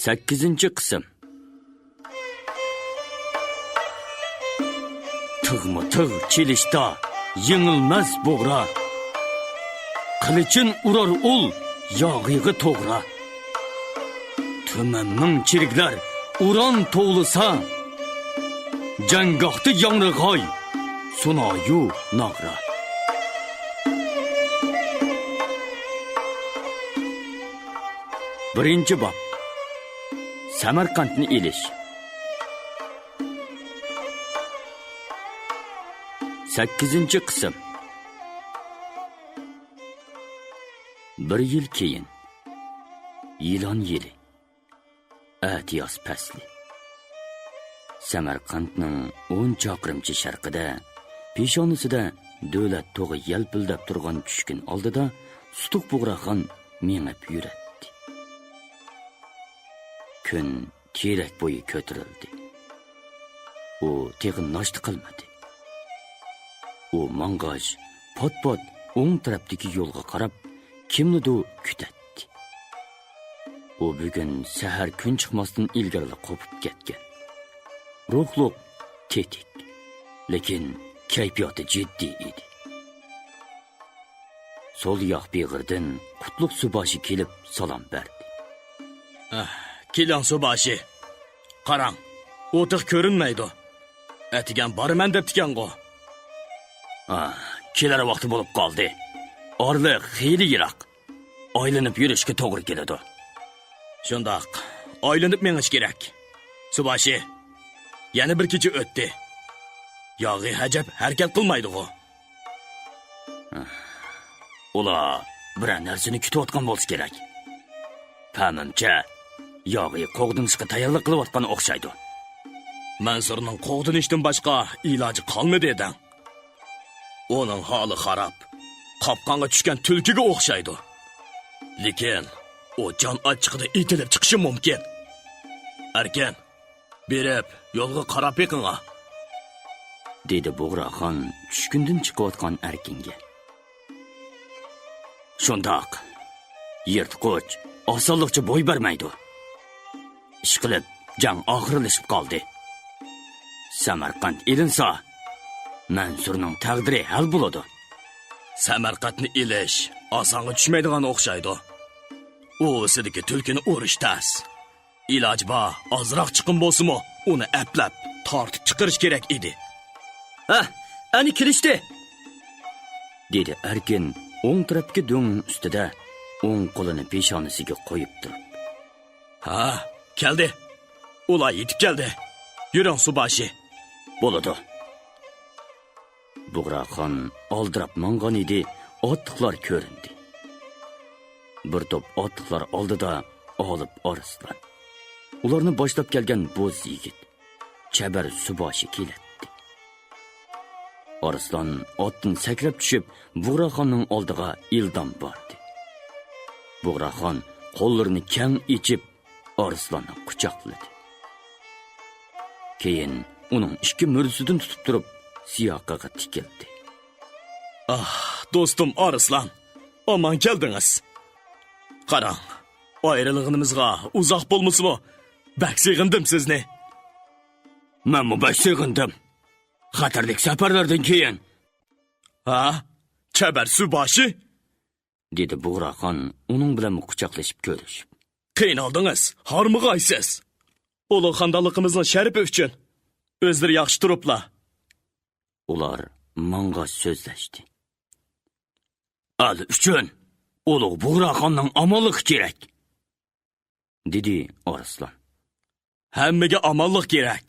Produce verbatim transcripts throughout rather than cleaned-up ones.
سەككىزىنچى قىسىم. تىغمۇ تىغ چېلىشتا يېڭىلمەس بۇغرا، قىلىچىن ئۇرار ئۇل ياغىغا توغرا. تۈمەنمىڭ چېرىكلەر ئۇران توۋلىسا، جەڭگاھتا ياڭرىغاي سۇنايۇ ناغرا. بىرىنچى باب. سەمەرقەنتنى ئېلىش. سەككىزىنچى قىسىم. بىر يىل كېيىن. يىلان يىلى. ئەتىياز پەسلى. سەمەرقەنتنىڭ ئون چاقىرىمچە شەرقىدە، پېشانىسىدە دۆلەت تۇغى يەلپىلدەپ تۇرغان چۈشكۈن ئالدىدا سۇتۇق بۇغراخان مېڭىپ يۈرەتتى. كۈن تېرەك بويى كۆتۈرۈلدى. ئۇ تېخى ناشتا قىلمىدى. ئۇ ماڭغاچ، پات-پات ئوڭ تەرەپتىكى يولغا قاراپ، كىمنىدۇ كۈتەتتى. ئۇ بۈگۈن سەھەر كۈن چىقماستىن ئىلگىرىلا قوپۇپ كەتكەن. روھلۇق، تېتىك، لېكىن كەيپىياتى جىددىي ئىدى. سول ياق بېغىردىن قۇتلۇق سۇباشى كېلىپ سالام بەردى. ئاھ، كېلىڭ سۇباشى. قاراڭ، ئۇ تېخى كۆرۈنمەيدۇ. ئەتىگەن بارىمەن دەپتىكەنغۇ. ئاھ، كېلەر ۋاقتى بولۇپ قالدى. ئارىلىق خېلى يىراق. ئايلىنىپ يۈرۈشكە توغرا كېلىدۇ. شۇنداق، ئايلىنىپ مېڭىش كېرەك. سۇباشى، يەنە بىر كېچە ئۆتتى. ياغى ھەجەپ ھەرىكەت قىلمايدىغۇ. ئۇلار بىرەر نەرسىنى كۈتۈۋاتقان بولسا كېرەك. پەمىمچە، ياغى قوغدىنىشقا تەييارلىق قىلىۋاتقان ئوخشايدۇ. مەنسۇرنىڭ قوغدىنىشتىن باشقا ئىلاجى قالمىدى دەڭ. ئۇنىڭ ھالى خاراب. قاپقانغا چۈشكەن تۈلكىگە ئوخشايدۇ. لېكىن ئۇ جان ئاچچىقىدا ئېتىلىپ چىقىشى مۇمكىن. ئەركىن، بېرىپ يولغا قاراپ بېقىڭا، دېدى بۇغراخان چۈشكۈندىن چىقىۋاتقان ئەركىنگە. شۇنداق. يىرتقۇچ ئاسانلىقچە بوي بەرمەيدۇ. ئىشقىلىپ، جەڭ ئاخىرلىشىپ قالدى. سەمەرقەنت ئېلىنسا، مەنسۇرنىڭ تەقدىرى ھەل بولىدۇ. سەمەرقەنتنى ئېلىش ئاسانغا چۈشمەيدىغان ئوخشايدۇ. ئۇۋىسىدىكى تۈلكىنى ئۇرۇش تەس. ئىلاجى بار، ئازراق چىقىم بولسىمۇ، ئۇنى ئەپلەپ، تارتىپ چىقىرىش كېرەك ئىدى. ھە، ئەنە كېلىشتى! دېدى ئەركىن ئوڭ تەرەپتىكى دۆڭنىڭ ئۈستىدە ئوڭ قولىنى پېشانىسىگە قويۇپ تۇرۇپ. ھا، كەلدى. ئۇلار يېتىپ كەلدى. يۈرۈڭ، سۇباشى. بولىدۇ. بۇغراخان ئالدىراپ ماڭغان ئىدى، ئاتلىقلار كۆرۈندى. بىر توپ ئاتلىقلار ئالدىدا ئالىپ ئارسلان. ئۇلارنى باشلاپ كەلگەن بوز يىگىت، چەبەر سۇباشى كېلەتتى. ئارسلان ئاتتىن سەكرەپ چۈشۈپ، بۇغراخاننىڭ ئالدىغا ئىلدام باردى. بۇغراخان قوللىرىنى كەڭ ئېچىپ، ئارسلاننى قۇچاقلىدى. كېيىن ئۇنىڭ ئىككى مۈرىسىدىن تۇتۇپ تۇرۇپ، سىياقىغا تىكىلدى. ئاھ، دوستۇم ئارسلان، ئامان كەلدىڭىز. قاراڭ، ئايرىلغىنىمىزغا ئۇزاق بولمىسىمۇ، بەك سېغىندىم سىزنى. مەنمۇ بەك سېغىندىم. خەتەرلىك سەپەرلەردىن كېيىن. ھا؟ چەبەر سۇباشى؟ دېدى بۇغراخان ئۇنىڭ بىلەن قۇچاقلىشىپ كۆرۈشۈپ. قىينالدىڭىز، ھارمىغايسىز. ئۇلۇغ خاندانلىقىمىزنىڭ شەرىپى ئۈچۈن. ئۆزلىرى ياخشى تۇرۇپلا. ئۇلار ماڭغاچ سۆزلەشتى. ئەل ئۈچۈن ئۇلۇغ بۇغراخاننىڭ ئامانلىقى كېرەك. دېدى ئارسلان. ھەممىگە ئامانلىق كېرەك.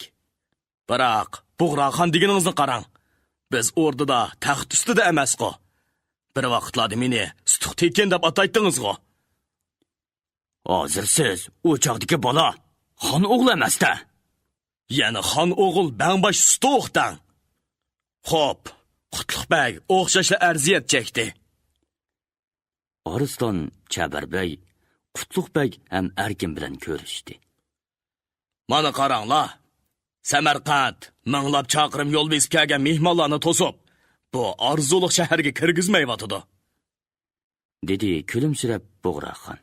بىراق، بۇغراخان دېگىنىڭىزنى قاراڭ. بىز ئوردىدا تەخت ئۈستىدە ئەمەسقۇ. بىر ۋاقىتلاردا مېنى سۇتۇق تېكىن دەپ ئاتايتتىڭىزغۇ. ھازىر سىز ئۇ چاغدىكى بالا، خان ئوغلى ئەمەستە. يەنە خان ئوغۇل بەڭباش سۇتۇق دەڭ. خوپ، قۇتلۇق بەگ ئوخشاشلا ئەرزىيەت چەكتى. ئارسلان چەبەر بەگ، قۇتلۇق بەگ ھەم ئەركىن بىلەن كۆرۈشتى. مانا قاراڭلار، سەمەرقەنت مىڭلاپ چاقىرىم يول بېسىپ كەلگەن مېھمانلارنى توسۇپ، بۇ ئارزۇلۇق شەھەرگە كىرگۈزمەيۋاتىدۇ. دېدى كۈلۈمسىرەپ بۇغراخان.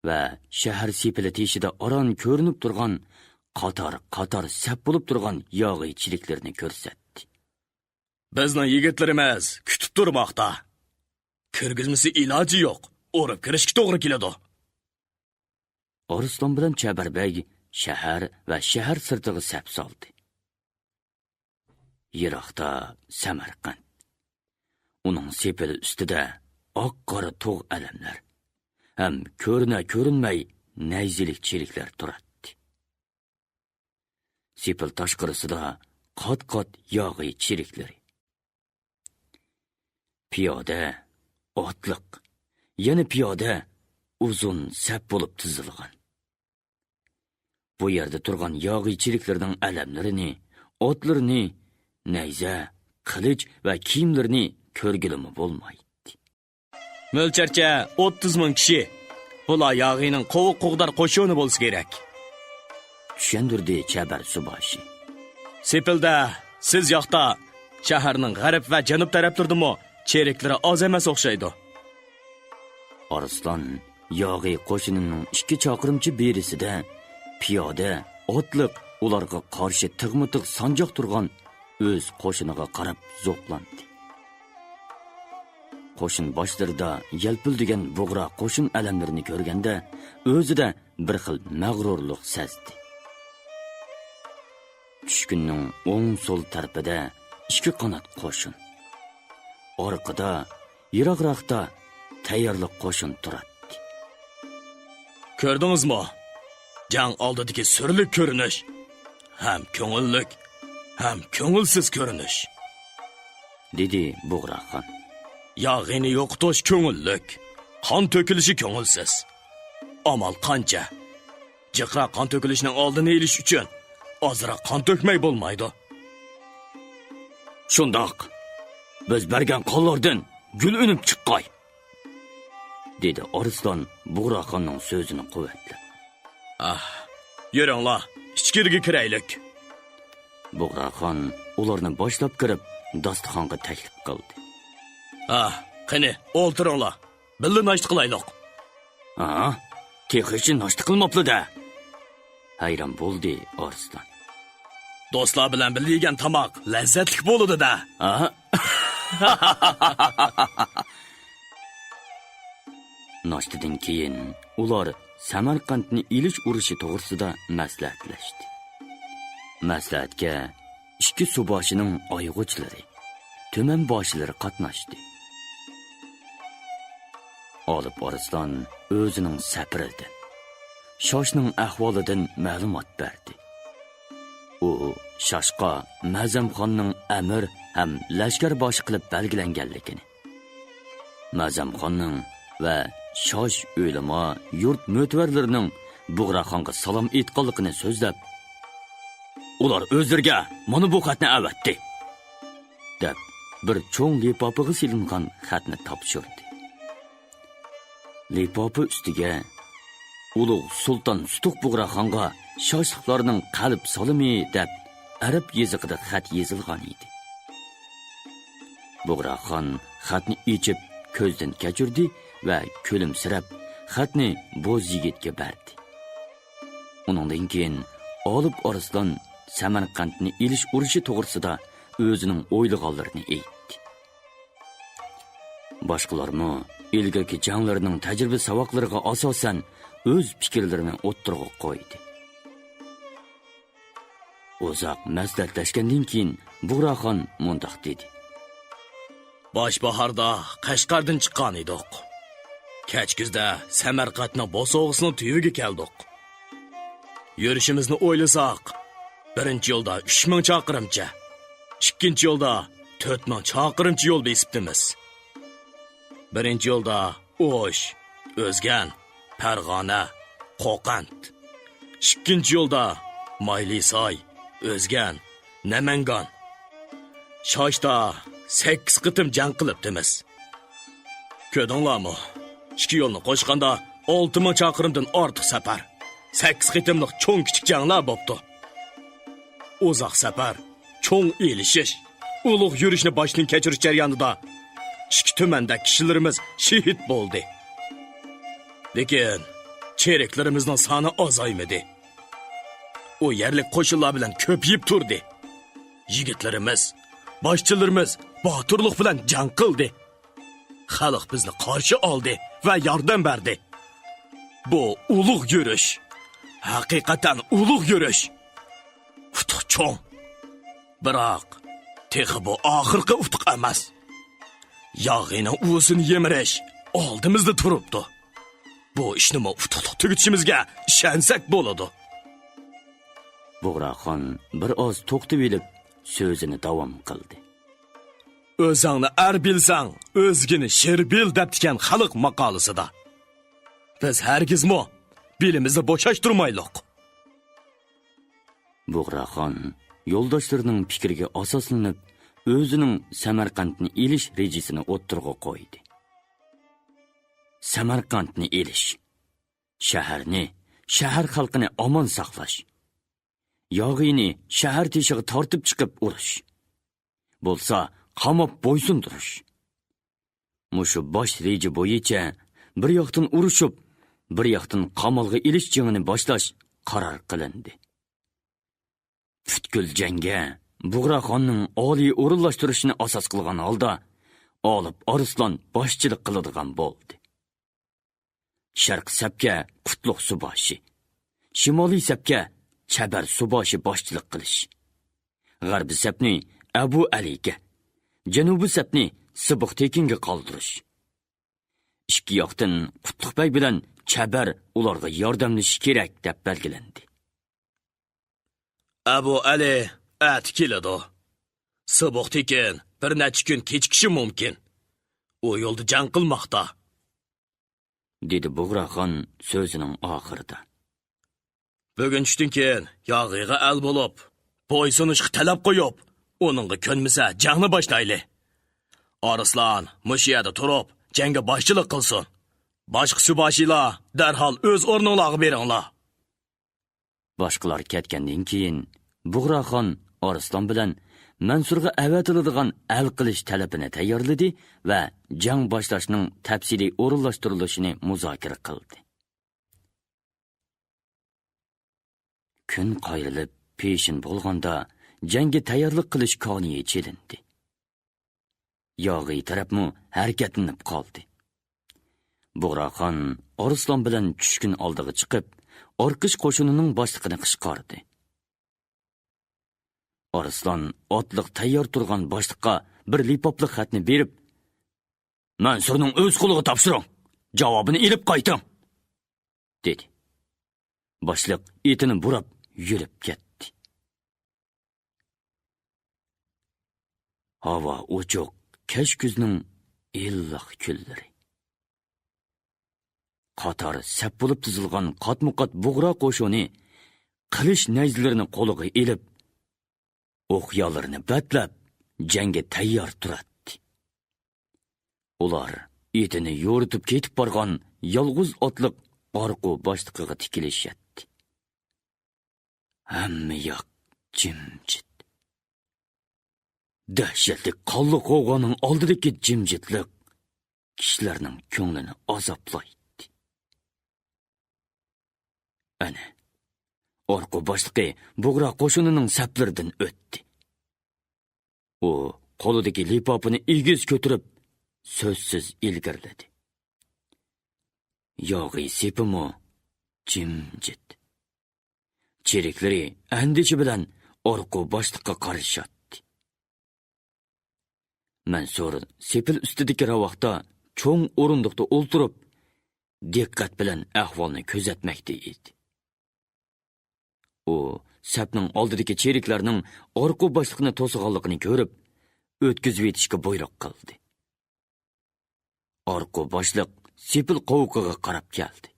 ۋە شەھەر سېپىلى تېشىدا ئاران كۆرۈنۈپ تۇرغان قاتار-قاتار سەپ بولۇپ تۇرغان ياغىچىلىكلىرىنى كۆرسەتتى. بىزنىڭ يىگىتلىرىمىز كۈتۈپ تۇرماقتا. كىرگۈزمىسە ئىلاجى يوق، ئۇرۇپ كىرىشكە توغرا كېلىدۇ. ئارسلان بىلەن چەبەر بەگ شەھەر ۋە شەھەر سىرتىغا سەپ سالدى. يىراقتا سەمەرقەنت. ئۇنىڭ سېپىل ئۈستىدە ئاق-قارا تۇغ ئەلەملەر ھەم كۆرۈنە-كۆرۈنمەي نەيزىلىك چېلىكلەر تۇراتتى. سېپىل تاشقىرىسىدا قات-قات ياغىچىلىكلىرى. پىيادە، ئاتلىق، يەنە پىيادە ئۇزۇن سەپ بولۇپ تىزىلغان. بۇ يەردە تۇرغان ياغىچىلىكلەرنىڭ ئەلەملىرىنى، ئاتلىرىنى، نەيزە، قىلىچ ۋە كىيىملىرىنى كۆرگىلىمۇ بولمايتتى. مۆلچەرچە ئوتتۇز مىڭ كىشى. بۇلار ياغىنىڭ قوۋۇق قوغدار قوشۇنى بولسا كېرەك. چۈشەندۈردى چەبەر سۇباشى. سېپىلدە، سىز ياقتا، شەھەرنىڭ غەرب ۋە جەنۇب تەرەپلىرىدىمۇ چېرىكلىرى ئاز ئەمەس ئوخشايدۇ. ئارسلان ياغى قوشۇنىنىڭ ئىككى چاقىرىمچە بېرىسىدە پىيادە، ئاتلىق ئۇلارغا قارشى تىغمۇتىغ سانجاق تۇرغان ئۆز قوشۇنىغا قاراپ زوقلاندى. قوشۇن باشلىرىدا يەلپۈلدىگەن بۇغرا قوشۇن ئەلەملىرىنى كۆرگەندە، ئۆزىدە بىر خىل مەغرۇرلۇق سەزدى. چۈشكۈننىڭ ئوڭ-سول تەرىپىدە ئىككى قانات قوشۇن، ئارقىدا، يىراقراقتا تەييارلىق قوشۇن تۇراتتى. كۆردىڭىزمۇ؟ جەڭ ئالدىدىكى سۈرلۈك كۆرۈنۈش. ھەم كۆڭۈللۈك، ھەم كۆڭۈلسىز كۆرۈنۈش. دېدى بۇغراخان. ياغىنى يوقىتىش كۆڭۈللۈك، قان تۆكۈلۈشى كۆڭۈلسىز. ئامال قانچە؟ جىقراق قان تۆكۈلۈشنىڭ ئالدىنى ئېلىش ئۈچۈن ئازراق قان تۆكمەي بولمايدۇ. شۇنداق. بىز بەرگەن قانلاردىن گۈل ئۈنۈپ چىققاي. دېدى ئارسلان بۇغراخاننىڭ سۆزىنى قۇۋۋەتلەپ. ئاھ، يۈرۈڭلار، ئىچكىرىگە كىرەيلىك. بۇغراخان ئۇلارنى باشلاپ كىرىپ، داستىخانغا تەكلىپ قىلدى. ھا، قېنى، ئولتۇرۇڭلار، بىللە ناشتا قىلايلۇق. ھا؟ تېخىچە ناشتا قىلماپلا-دە. ھەيران بولدى ئارسلان. دوستلار بىلەن بىللە يېگەن تاماق لەززەتلىك بولىدۇ-دە. ھا؟ ناشتىدىن كېيىن ئۇلار سەمەرقەنتنى ئېلىش ئۇرۇشى توغرىسىدا مەسلىھەتلەشتى. مەسلىھەتكە ئىككى سۇباشىنىڭ ئايغۇچلىرى، تۈمەنباشىلىرى قاتناشتى. ئالىپ ئارسلان ئۆزىنىڭ سەپىرىدىن، شاشنىڭ ئەھۋالىدىن مەلۇمات بەردى. ئۇ شاشقا مەزەمخاننىڭ ئەمىر ھەم لەشكەرباشى قىلىپ بەلگىلەنگەنلىكىنى، مەزەمخاننىڭ ۋە شاش ئۆلىما يۇرت مۆتىۋەرلىرىنىڭ بۇغراخانغا سالام ئېيتقانلىقىنى سۆزلەپ، «ئۇلار ئۆزلىرىگە مانا بۇ خەتنى ئەۋەتتى» دەپ، بىر چوڭ لىپاپىغا سېلىنغان خەتنى تاپشۇردى. لىپاپا ئۈستىگە «ئۇلۇغ سۇلتان سۇتۇق بۇغراخانغا شاشلىقلارنىڭ قەلب سالىمى» دەپ، ئەرەب يېزىقىدا خەت يېزىلغان ئىدى. بۇغراخان خەتنى ئېچىپ كۆزدىن كەچۈردى ۋە كۈلۈمسىرەپ، خەتنى بوز يىگىتكە بەردى. ئۇنىڭدىن كېيىن ئالىپ ئارسلان سەمەرقەنتنى ئېلىش ئۇرۇشى توغرىسىدا ئۆزىنىڭ ئويلىغانلىرىنى ئېيتتى. باشقىلارمۇ ئىلگىرىكى جەڭلىرىنىڭ تەجرىبە ساۋاقلىرىغا ئاساسەن ئۆز پىكىرلىرىنى ئوتتۇرىغا قويدى. ئۇزاق مەسلىھەتلەشكەندىن كېيىن بۇغراخان مۇنداق دېدى: باش باھاردا قەشقەردىن چىققان ئىدۇق. كەچكۈزدە سەمەرقەنتنىڭ بوسۇغىسىنىڭ تۈۋىگە كەلدۇق. يۈرۈشىمىزنى ئويلىساق، بىرىنچى يولدا ئۈچ مىڭ چاقىرىمچە، ئىككىنچى يولدا تۆت مىڭ چاقىرىمچە يول بېسىپتىمىز. بىرىنچى يولدا ئوش، ئۆزگەن، پەرغانە، قوقەنت. ئىككىنچى يولدا مايلىساي، ئۆزگەن، نەمەنگان. شاشتا سەككىز قېتىم جەڭ قىلىپتىمىز. كۆردۈڭلارمۇ؟ ئىككى يولنى قوشقاندا ئالتە مىڭ چاقىرىمدىن ئارتۇق سەپەر، سەككىز قېتىملىق چوڭ-كىچىك جەڭلەر بوپتۇ. ئۇزاق سەپەر، چوڭ ئېلىشىش، ئۇلۇغ يۈرۈشنى باشتىن كەچۈرۈش جەريانىدا ئىككى تۈمەندە كىشىلىرىمىز شېھىت بولدى. لېكىن چېرىكلىرىمىزنىڭ سانى ئازايمىدى. ئۇ يەرلىك قوشۇنلار بىلەن كۆپىيىپ تۇردى. يىگىتلىرىمىز، باشچىلىرىمىز باتۇرلۇق بىلەن جەڭ قىلدى. خەلق بىزنى قارشى ئالدى ۋە ياردەم بەردى. بۇ ئۇلۇغ يۈرۈش. ھەقىقەتەن ئۇلۇغ يۈرۈش. ئۇتۇق چوڭ. بىراق، تېخى بۇ ئاخىرقى ئۇتۇق ئەمەس. ياغىينىڭ ئۇۋىسىنى يىمىرىش ئالدىمىزدا تۇرۇپتۇ. بۇ ئىشنىمۇ ئۇتۇقلۇق تۈگىتىشىمىزگە ئىشەنسەك بولىدۇ. بۇغراخان بىر ئاز توختىۋېلىپ، سۆزىنى داۋام قىلدى. ئۆزۈڭنى ئەر بىلسەڭ، ئۆزگىنى شىر بىل، دەپتىكەن خەلق ماقالىسىدا. بىز ھەرگىزمۇ بېلىمىزنى بوشاشتۇرمايلۇق. بۇغراخان يولداشلىرىنىڭ پىكرىگە ئاساسلىنىپ، ئۆزىنىڭ سەمەرقەنتنى ئېلىش رېجىسىنى ئوتتۇرىغا قويدى. سەمەرقەنتنى ئېلىش، شەھەرنى، شەھەر خەلقىنى ئامان ساقلاش، ياغىينى شەھەر تېشىغا تارتىپ چىقىپ ئۇرۇش، بولسا قاماپ بويسۇندۇرۇش. مۇشۇ باش رېجا بويىچە بىر ياقتىن ئۇرۇشۇپ، بىر ياقتىن قامالغا ئېلىش جېڭىنى باشلاش قارار قىلىندى. پۈتكۈل جەڭگە بۇغراخاننىڭ ئالىي ئورۇنلاشتۇرۇشىنى ئاساس قىلغان ھالدا ئالىپ ئارسلان باشچىلىق قىلىدىغان بولدى. شەرقىي سەپكە قۇتلۇق سۇباشى، شىمالىي سەپكە چەبەر سۇباشى باشچىلىق قىلىش، غەربىي سەپنى ئەبۇ ئەلىگە، جەنۇبىي سەپنى سىبىق تېكىنگە قالدۇرۇش، ئىككى ياقتىن قۇتلۇق بەگ بىلەن چەبەر ئۇلارغا ياردەملىشىشى كېرەك، دەپ بەلگىلەندى. ئەبۇ ئەلى ئەتە كېلىدۇ. سىبىق تېكىن بىر نەچچە كۈن كېچىكىشى مۇمكىن. ئۇ يولدا جەڭ قىلماقتا، دېدى بۇغراخان سۆزىنىڭ ئاخىرىدا. بۈگۈن چۈشتىن كېيىن ياغىيغا ئەل بولۇپ، بويسۇنۇشقا تەلەپ قويۇپ، ئۇنىڭغا كۆنمىسە جەڭنى باشلايلى. ئارسلان مۇشۇ يەردە تۇرۇپ، جەڭگە باشچىلىق قىلسۇن. باشقا سۇباشىلار دەرھال ئۆز ئورنۇڭلارغا بېرىڭلار. باشقىلار كەتكەندىن كېيىن، بۇغراخان ئارسلان بىلەن مەنسۇرغا ئەۋەتىلىدىغان ئەل قىلىش تەلىپىنى تەييارلىدى ۋە جەڭ باشلاشنىڭ تەپسىلىي ئورۇنلاشتۇرۇلۇشىنى مۇزاكىرە قىلدى. كۈن قايرىلىپ، پېشىن بولغاندا، جەڭگە تەييارلىق قىلىش كانىيى چېلىندى. ياغىي تەرەپمۇ ھەرىكەتلىنىپ قالدى. بۇغراخان ئارسلان بىلەن چۈشكۈن ئالدىغا چىقىپ، ئارقىچ قوشۇنىنىڭ باشلىقىنى قىچقاردى. ئارسلان ئاتلىق تەييار تۇرغان باشلىققا بىر لىپاپلىق خەتنى بېرىپ، مەنسۇرنىڭ ئۆز قولىغا تاپشۇرۇڭ، جاۋابىنى ئېلىپ قايتىڭ، دېدى. باشلىق ئېتىنى بۇراپ يۈرۈپ كەتتى. ھاۋا ئوچۇق، كەچ كۈزنىڭ ئىللىق كۈنلىرى. قاتار سەپ بولۇپ تىزىلغان قاتمۇقات بۇغرا قوشۇنى قىلىچ نەيزىلىرىنى قولىغا ئېلىپ، ئوقيالىرىنى بەتلەپ، جەڭگە تەييار تۇراتتى. ئۇلار ئېتىنى يورۇتۇپ كېتىپ بارغان يالغۇز ئاتلىق ئارقۇ باشلىقىغا تىكىلىشەتتى. ھەممە ياق جىمجىت. دەھشەتلىك قانلىق غوۋغانىڭ ئالدىدىكى جىمجىتلىق كىشىلەرنىڭ كۆڭلىنى ئازابلايتتى. ئەنە، ئارقۇ باشلىقى بۇغرا قوشۇنىنىڭ سەپلىرىدىن ئۆتتى. ئۇ قولىدىكى لىپاپىنى ئېگىز كۆتۈرۈپ، سۆزسىز ئىلگىرىلىدى. ياغىي سېپىمۇ جىمجىت. چېرىكلىرى ئەندىشە بىلەن ئارقۇ باشلىققا قارىشاتتى. مەنسۇر سېپىل ئۈستىدىكى راۋاقتا چوڭ ئورۇندۇقتا ئولتۇرۇپ، دىققەت بىلەن ئەھۋالنى كۆزەتمەكتە ئىدى. ئۇ سەپنىڭ ئالدىدىكى چېرىكلەرنىڭ ئارقۇ باشلىقىنى توسىغانلىقىنى كۆرۈپ، ئۆتكۈزۈۋېتىشكە بۇيرۇق قىلدى. ئارقۇ باشلىق سېپىل قوۋۇقىغا قاراپ كەلدى.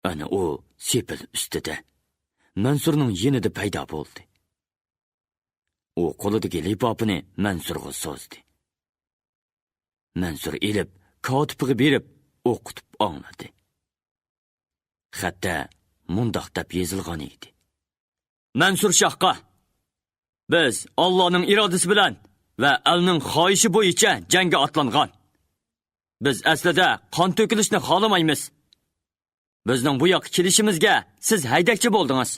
ئەنە ئۇ سېپىل ئۈستىدە، مەنسۇرنىڭ يېنىدا پەيدا بولدى. ئۇ قولىدىكى لىپاپىنى مەنسۇرغا سوزدى. مەنسۇر ئېلىپ، كاتىپىغا بېرىپ، ئوقۇتۇپ ئاڭلىدى. خەتتە مۇنداق دەپ يېزىلغان ئىدى: مەنسۇر شاھقا، بىز ئاللانىڭ ئىرادىسى بىلەن ۋە ئەلنىڭ خاھىشى بويىچە جەڭگە ئاتلانغان. بىز ئەسلىدە قان تۆكۈلۈشنى خالىمايمىز. بىزنىڭ بۇ ياققا كېلىشىمىزگە سىز ھەيدەكچى بولدىڭىز.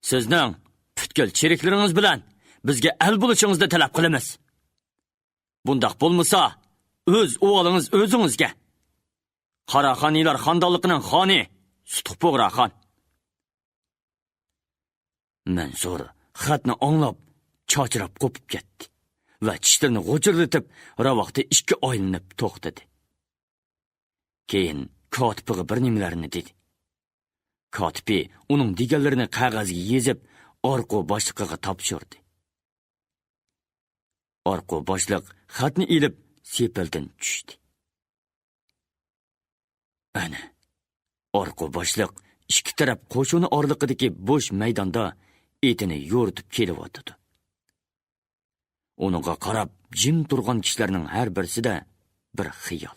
سىزنىڭ پۈتكۈل چېرىكلىرىڭىز بىلەن بىزگە ئەل بولۇشىڭىزنى تەلەپ قىلىمىز. بۇنداق بولمىسا، ئۆز ئۇۋالىڭىز ئۆزىڭىزگە. قاراخانىيلار خاندانلىقىنىڭ خانى سۇتۇق بۇغراخان. مەنسۇر خەتنى ئاڭلاپ، چاچراپ قوپۇپ كەتتى ۋە چىشلىرىنى غۇچۇرلىتىپ، راۋاقتا ئىككى ئايلىنىپ توختىدى. كېيىن كاتىپىغا بىر نېمىلەرنى دېدى. كاتىپى ئۇنىڭ دېگەنلىرىنى قەغەزگە يېزىپ، ئارقۇ باشلىقىغا تاپشۇردى. ئارقۇ باشلىق خەتنى ئېلىپ، سېپىلدىن چۈشتى. ئەنە، ئارقۇ باشلىق ئىككى تەرەپ قوشۇنى ئارىلىقىدىكى بوش مەيداندا ئېتىنى يورۇتۇپ كېلىۋاتىدۇ. ئۇنىڭغا قاراپ جىم تۇرغان كىشىلەرنىڭ ھەر بىرسىدە بىر خىيال.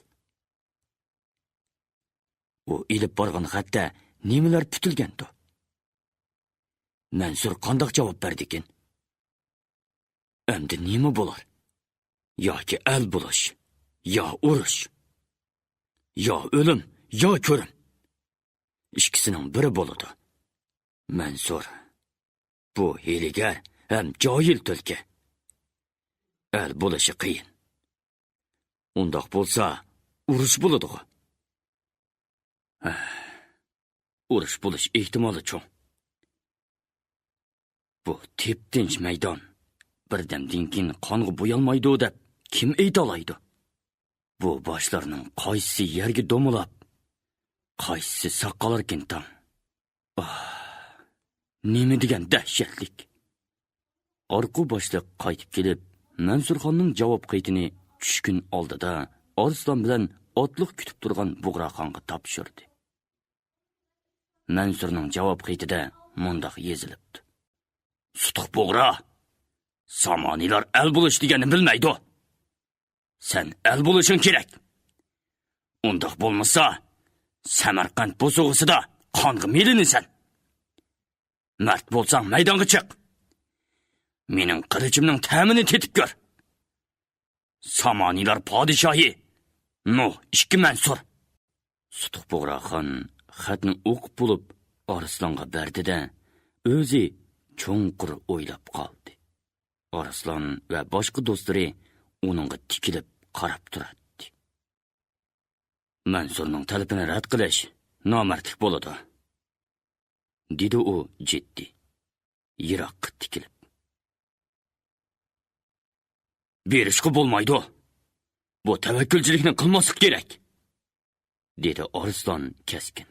ئۇ ئېلىپ بارغان خەتتە نېمىلەر پۈتۈلگەندۇ؟ مەنسۇر قانداق جاۋاب بەردىكىن؟ ئەمدى نېمە بولار؟ ياكى ئەل بولۇش، يا ئۇرۇش. يا ئۆلۈم، يا كۆرۈم. ئىككىسىنىڭ بىرى بولىدۇ. مەنسۇر، بۇ ھىيلىگەر ھەم جاھىل تۈلكە. ئەل بولۇشى قىيىن. ئۇنداق بولسا، ئۇرۇش بولىدىغۇ؟ ھە، ئۇرۇش بولۇش ئېھتىمالى چوڭ. بۇ تىپتىنچ مەيدان. بىردەمدىن كېيىن قانغا بويالمايدۇ دەپ كىم ئېيتالايدۇ؟ بۇ باشلارنىڭ قايسىسى يەرگە دومىلاپ، قايسىسى ساقالاركىن تاڭ؟ ئاھ، نېمە دېگەن دەھشەتلىك! ئارقۇ باشلىق قايتىپ كېلىپ، مەنسۇرخاننىڭ جاۋاب خېتىنى چۈشكۈن ئالدىدا ئارسلان بىلەن ئوتلۇق كۈتۈپ تۇرغان بۇغراخانغا تاپشۇردى. مەنسۇرنىڭ جاۋاب خېتىدە مۇنداق يېزىلىپتۇ: سۇتۇق بۇغرا، سامانىيلار ئەل بولۇش دېگەننى بىلمەيدۇ. سەن ئەل بولۇشۇڭ كېرەك. ئۇنداق بولمىسا، سەمەرقەنت بوسۇغىسىدا قانغا مىلىنىسەن. مەرد بولساڭ، مەيدانغا چىق. مېنىڭ قىلىچىمنىڭ تەمىنى تېتىپ كۆر. سامانىيلار پادىشاھى نۇھ ئىككى مەنسۇر. سۇتۇق بۇغراخان خەتنى ئوقۇپ بولۇپ، ئارسلانغا بەردى-دە، ئۆزى چوڭقۇر ئويلاپ قالدى. ئارسلان ۋە باشقا دوستلىرى ئۇنىڭغا تىكىلىپ قاراپ تۇراتتى. مەنسۇرنىڭ تەلىپىنى رەت قىلىش نامەردلىك بولىدۇ، دېدى ئۇ جىددىي، يىراققا تىكىلىپ. بېرىشقا بولمايدۇ. بۇ تەۋەككۈلچىلىكنى قىلماسلىق كېرەك، دېدى ئارسلان كەسكىن.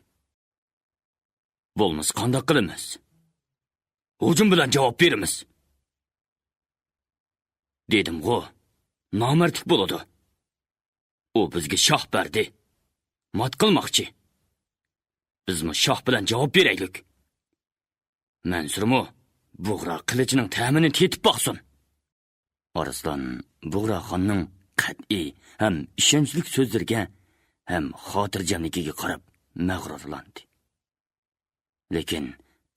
بولمىسا قانداق قىلىمىز؟ ھۇجۇم بىلەن جاۋاب بېرىمىز. دېدىمغۇ، نامەردلىك بولىدۇ. ئۇ بىزگە شاھ بەردى. مات قىلماقچى. بىزمۇ شاھ بىلەن جاۋاب بېرەيلىك. مەنسۇرمۇ بۇغرا قىلىچىنىڭ تەمىنى تېتىپ باقسۇن. ئارسلان بۇغراخاننىڭ قەتئىي ھەم ئىشەنچلىك سۆزلىرىگە ھەم خاتىرجەملىكىگە قاراپ مەغرۇرلاندى. لېكىن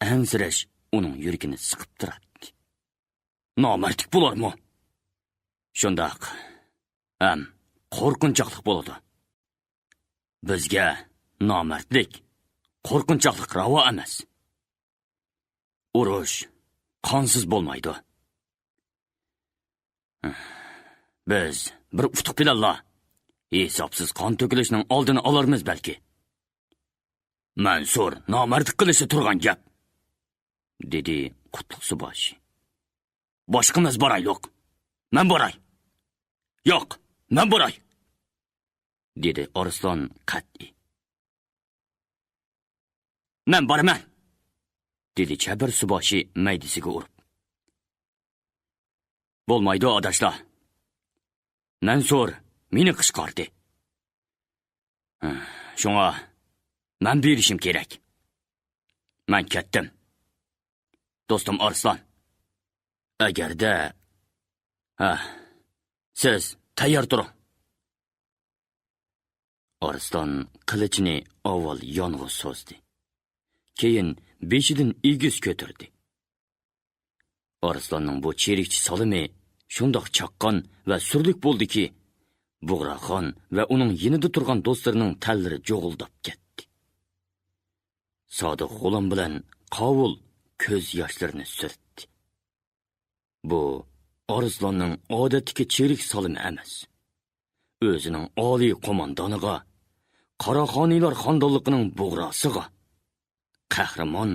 ئەنسىرەش ئۇنىڭ يۈرىكىنى سىقىپ تۇراتتى. نامەردلىك بولارمۇ؟ شۇنداق. ھەم قورقۇنچاقلىق بولىدۇ. بىزگە نامەردلىك، قورقۇنچاقلىق راۋا ئەمەس. ئۇرۇش قانسىز بولمايدۇ. بىز بىر ئۇتۇق بىلەنلا ھېسابسىز قان تۆكۈلۈشنىڭ ئالدىنى ئالارمىز بەلكى. مەنسۇر نامەردلىك قىلىشتا تۇرغان گەپ، دېدى قۇتلۇق سۇباشى. باشقىمىز بارايلۇق. مەن باراي. ياق، مەن باراي، دېدى ئارسلان قەتئىي. مەن بارىمەن، دېدى چەبەر سۇباشى مەيدىسىگە ئۇرۇپ. بولمايدۇ، ئاداشلار. مەنسۇر مېنى قىچقارتتى. شۇڭا مەن بېرىشىم كېرەك. مەن كەتتىم. دوستۇم ئارسلان، ئەگەردە، ھە، سىز تەييار تۇرۇڭ. ئارسلان قىلىچىنى ئاۋۋال يانغا سوزدى. كېيىن بېشىدىن ئېگىز كۆتۈردى. ئارسلاننىڭ بۇ چىرىكچە سالىمى شۇنداق چاققان ۋە سۈرلۈك بولدىكى، بۇغراخان ۋە ئۇنىڭ يېنىدا تۇرغان دوستلىرىنىڭ تەنلىرى جۇغۇلداپ كەتتى. سادىق غۇلام بىلەن قاۋۇل كۆز ياشلىرىنى سۈرتتى. بۇ ئارسلاننىڭ ئادەتتىكى چىرىك سالىمى ئەمەس. ئۆزىنىڭ ئالىي قوماندانىغا، قاراخانىيلار خاندانلىقىنىڭ بۇغراسىغا، قەھرىمان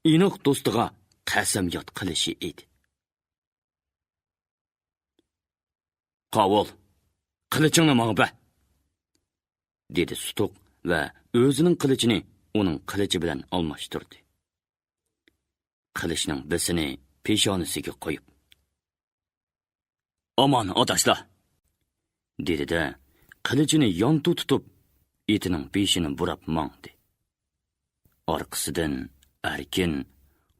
ئىناق دوستىغا قەسەمياد قىلىشى ئىدى. «قاۋۇل، قىلىچىڭنى ماڭا بەر!» دېدى سۇتۇق ۋە ئۆزىنىڭ قىلىچىنى ئۇنىڭ قىلىچى بىلەن ئالماشتۇردى. قىلىچنىڭ بىسىنى پېشانىسىگە قويۇپ، «ئامان، ئاداشلار!» دېدى-دە، قىلىچىنى يانتۇ تۇتۇپ، ئېتىنىڭ بېشىنى بۇراپ ماڭدى. ئارقىسىدىن ئەركىن،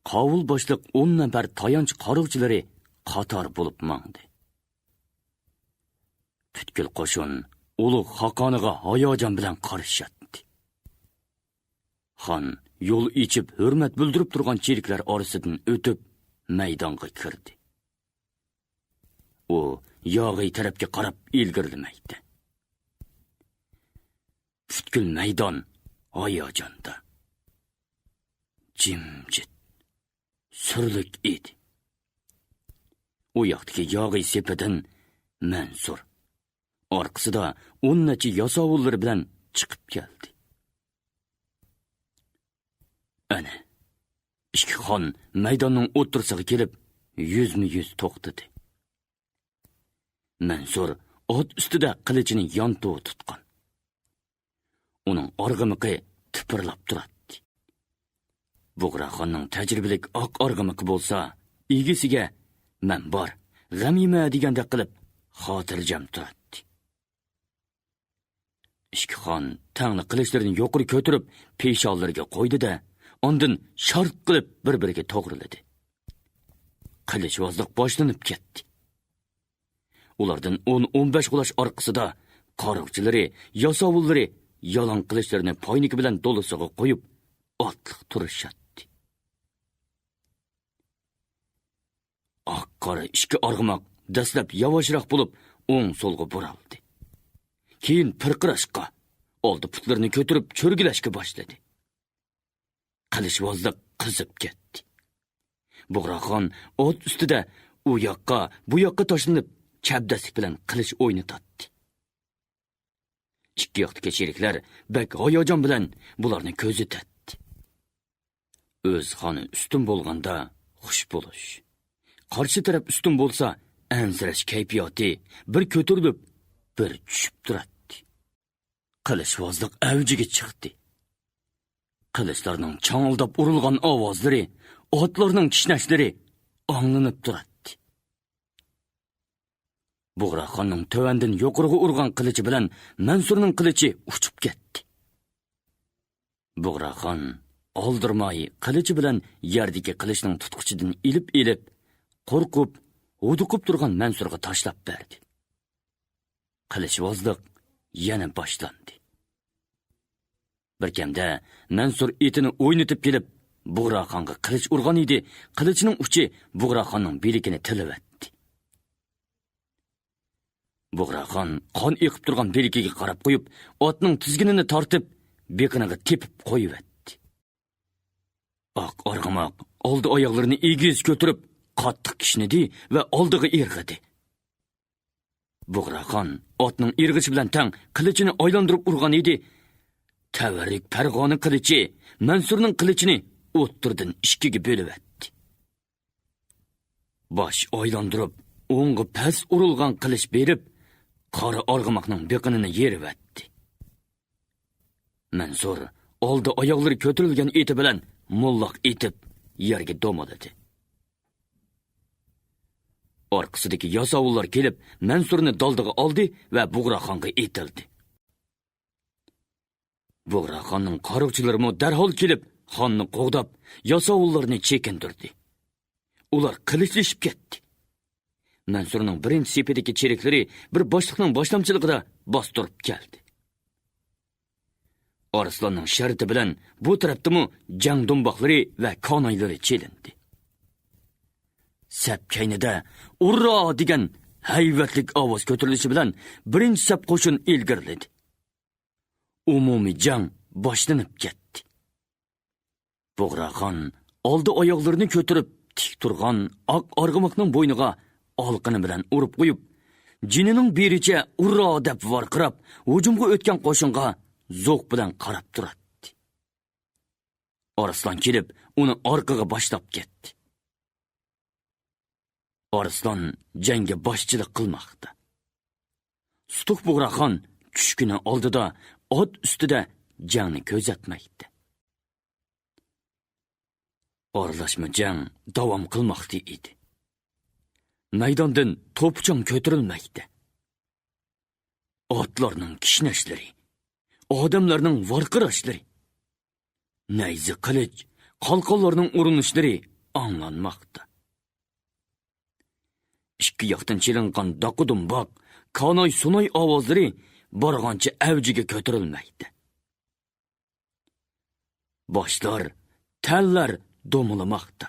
قاۋۇل باشلىق ئون نەپەر تايانچ قارۇقچىلىرى قاتار بولۇپ ماڭدى. پۈتكۈل قوشۇن ئۇلۇغ خاقانىغا ھاياجان بىلەن قارشى ئاتتى. خان يول ئېچىپ ھۆرمەت بىلدۈرۈپ تۇرغان چېرىكلەر ئارىسىدىن ئۆتۈپ، مەيدانغا كىردى. ئۇ ياغىي تەرەپكە قاراپ ئىلگىرىلىمەيتتى. پۈتكۈل مەيدان ھاياجاندا. جىمجىت، سۈرلۈك ئىدى. ئۇ ياقتىكى ياغىي سېپىدىن مەنسۇر، ئارقىسىدا ئون نەچچە ياساۋۇللىرى بىلەن چىقىپ كەلدى. ئەنە، ئىككى خان مەيداننىڭ ئوتتۇرىسىغا كېلىپ، يۈزمۇ يۈز توختىدى. مەنسۇر ئات ئۈستىدە قىلىچىنى يانتۇ تۇتقان. ئۇنىڭ ئارغىمىقى تىپىرلاپ تۇراتتى. بۇغراخاننىڭ تەجرىبىلىك ئاق ئارغىمىقى بولسا، ئىگىسىگە «مەن بار، غەم يېمە» دېگەندەك قىلىپ، خاتىرجەم تۇراتتى. ئىككى خان تەڭلا قىلىچلىرىنى يۇقىرى كۆتۈرۈپ، پېشانىلىرىگە قويدى-دە، ئاندىن شارت قىلىپ بىر-بىرىگە توغرىلىدى. قىلىچۋازلىق باشلىنىپ كەتتى. ئۇلاردىن ئون، ئون بەش قۇلاچ ئارقىسىدا قارۇقچىلىرى، ياساۋۇللىرى يالاڭ قىلىچلىرىنى پاينىكى بىلەن دولىسىغا قويۇپ، ئاتلىق تۇرۇشاتتى. ئاق-قارا ئىككى ئارغىماق دەسلەپ ياۋاشراق بولۇپ، ئوڭ-سولغا بۇرالدى. كېيىن پىرقىراشقا، ئالدى پۇتلىرىنى كۆتۈرۈپ چۆرگىلەشكە باشلىدى. قىلىچۋازلىق قىزىپ كەتتى. بۇغراخان ئات ئۈستىدە ئۇ ياققا، بۇ ياققا تاشلىنىپ، چەبدەسلىك بىلەن قىلىچ ئوينىتاتتى. ئىككى ياقتىكى چېرىكلەر بەك ھاياجان بىلەن بۇلارنى كۆزىتەتتى. ئۆز خانى ئۈستۈن بولغاندا خۇش بولۇش، قارشى تەرەپ ئۈستۈن بولسا ئەنسىرەش كەيپىياتى بىر كۆتۈرۈلۈپ، بىر چۈشۈپ تۇراتتى. قىلىچۋازلىق ئەۋجىگە چىقتى. قىلىچلارنىڭ چاڭىلداپ ئۇرۇلغان ئاۋازلىرى، ئاتلارنىڭ كىشنەشلىرى ئاڭلىنىپ تۇراتتى. بۇغراخاننىڭ تۆۋەندىن يۇقىرىغا ئۇرغان قىلىچى بىلەن مەنسۇرنىڭ قىلىچى ئۇچۇپ كەتتى. بۇغراخان ئالدىرىماي قىلىچى بىلەن يەردىكى قىلىچنىڭ تۇتقۇچىدىن ئېلىپ ئېلىپ، قورقۇپ، ھودۇقۇپ تۇرغان مەنسۇرغا تاشلاپ بەردى. قىلىچۋازلىق يەنە باشلاندى. بىر كەمدە مەنسۇر ئېتىنى ئوينىتىپ كېلىپ، بۇغراخانغا قىلىچ ئۇرغان ئىدى، قىلىچنىڭ ئۇچى بۇغراخاننىڭ بىلىكىنى تىلىۋەتتى. بۇغراخان قان ئېقىپ تۇرغان بىلىكىگە قاراپ قويۇپ، ئاتنىڭ تىزگىنىنى تارتىپ، بېقىنىغا تېپىپ قويۇۋەتتى. ئاق ئارغىماق ئالدى ئاياغلىرىنى ئېگىز كۆتۈرۈپ، قاتتىق كىشنىدى ۋە ئالدىغا ئىرغىدى. بۇغراخان ئاتنىڭ ئىرغىشى بىلەن تەڭ قىلىچىنى ئايلاندۇرۇپ ئۇرغان ئىدى. تەۋەررۈك پەرغانە قىلىچى مەنسۇرنىڭ قىلىچىنى ئوتتۇرىدىن ئىككىگە بۆلۈۋەتتى. باش ئايلاندۇرۇپ، ئوڭغا پەس ئۇرۇلغان قىلىچ بېرىپ، قارا ئارغىماقنىڭ بېقىنىنى يېرىۋەتتى. مەنسۇر ئالدى ئاياغلىرى كۆتۈرۈلگەن ئېتى بىلەن موللاق ئېتىپ، يەرگە دومىلىدى. ئارقىسىدىكى ياساۋۇللار كېلىپ، مەنسۇرنى دالدىغا ئالدى ۋە بۇغراخانغا ئېتىلدى. بۇغراخاننىڭ قارۇقچىلىرىمۇ دەرھال كېلىپ، خاننى قوغداپ، ياساۋۇللارنى چېكىندۈردى. ئۇلار قىلىچلىشىپ كەتتى. مەنسۇرنىڭ بىرىنچى سېپىدىكى چېرىكلىرى بىر باشلىقنىڭ باشلامچىلىقىدا باستۇرۇپ كەلدى. ئارسلاننىڭ شەرتى بىلەن بۇ تەرەپتىمۇ جەڭ دۇمباقلىرى ۋە كانايلىرى چېلىندى. سەپ كەينىدە «ئۇررا!» دېگەن ھەيۋەتلىك ئاۋاز كۆتۈرۈلۈشى بىلەن بىرىنچى سەپ قوشۇن ئىلگىرىلىدى. ئومۇمىي جەڭ باشلىنىپ كەتتى. بۇغراخان ئالدى ئاياغلىرىنى كۆتۈرۈپ، تىك تۇرغان ئاق ئارغىماقنىڭ بوينىغا ئالىقىنى بىلەن ئۇرۇپ قويۇپ، جېنىنىڭ بېرىچە «ئۇررا!» دەپ ۋارقىراپ، ھۇجۇمغا ئۆتكەن قوشۇنغا زوق بىلەن قاراپ تۇراتتى. ئارسلان كېلىپ، ئۇنى ئارقىغا باشلاپ كەتتى. ئارسلان جەڭگە باشچىلىق قىلماقتا. سۇتۇق بۇغراخان چۈشكۈنى ئالدىدا ئات ئۈستىدە جەڭنى كۆزەتمەكتە. ئارىلاشما جەڭ داۋام قىلماقتا ئىدى. مەيداندىن توپا-چاڭ كۆتۈرۈلمەكتە. ئاتلارنىڭ كىشنەشلىرى، ئادەملەرنىڭ ۋارقىراشلىرى، نەيزە، قىلىچ، قالقانلارنىڭ ئۇرۇنۇشلىرى ئاڭلانماقتا. ئىككى ياقتىن چېلىنغان داقا-دۇمباق، كاناي-سۇناي ئاۋازلىرى بارغانچە ئەۋجىگە كۆتۈرۈلمەكتە. باشلار، تەنلەر دومىلىماقتا.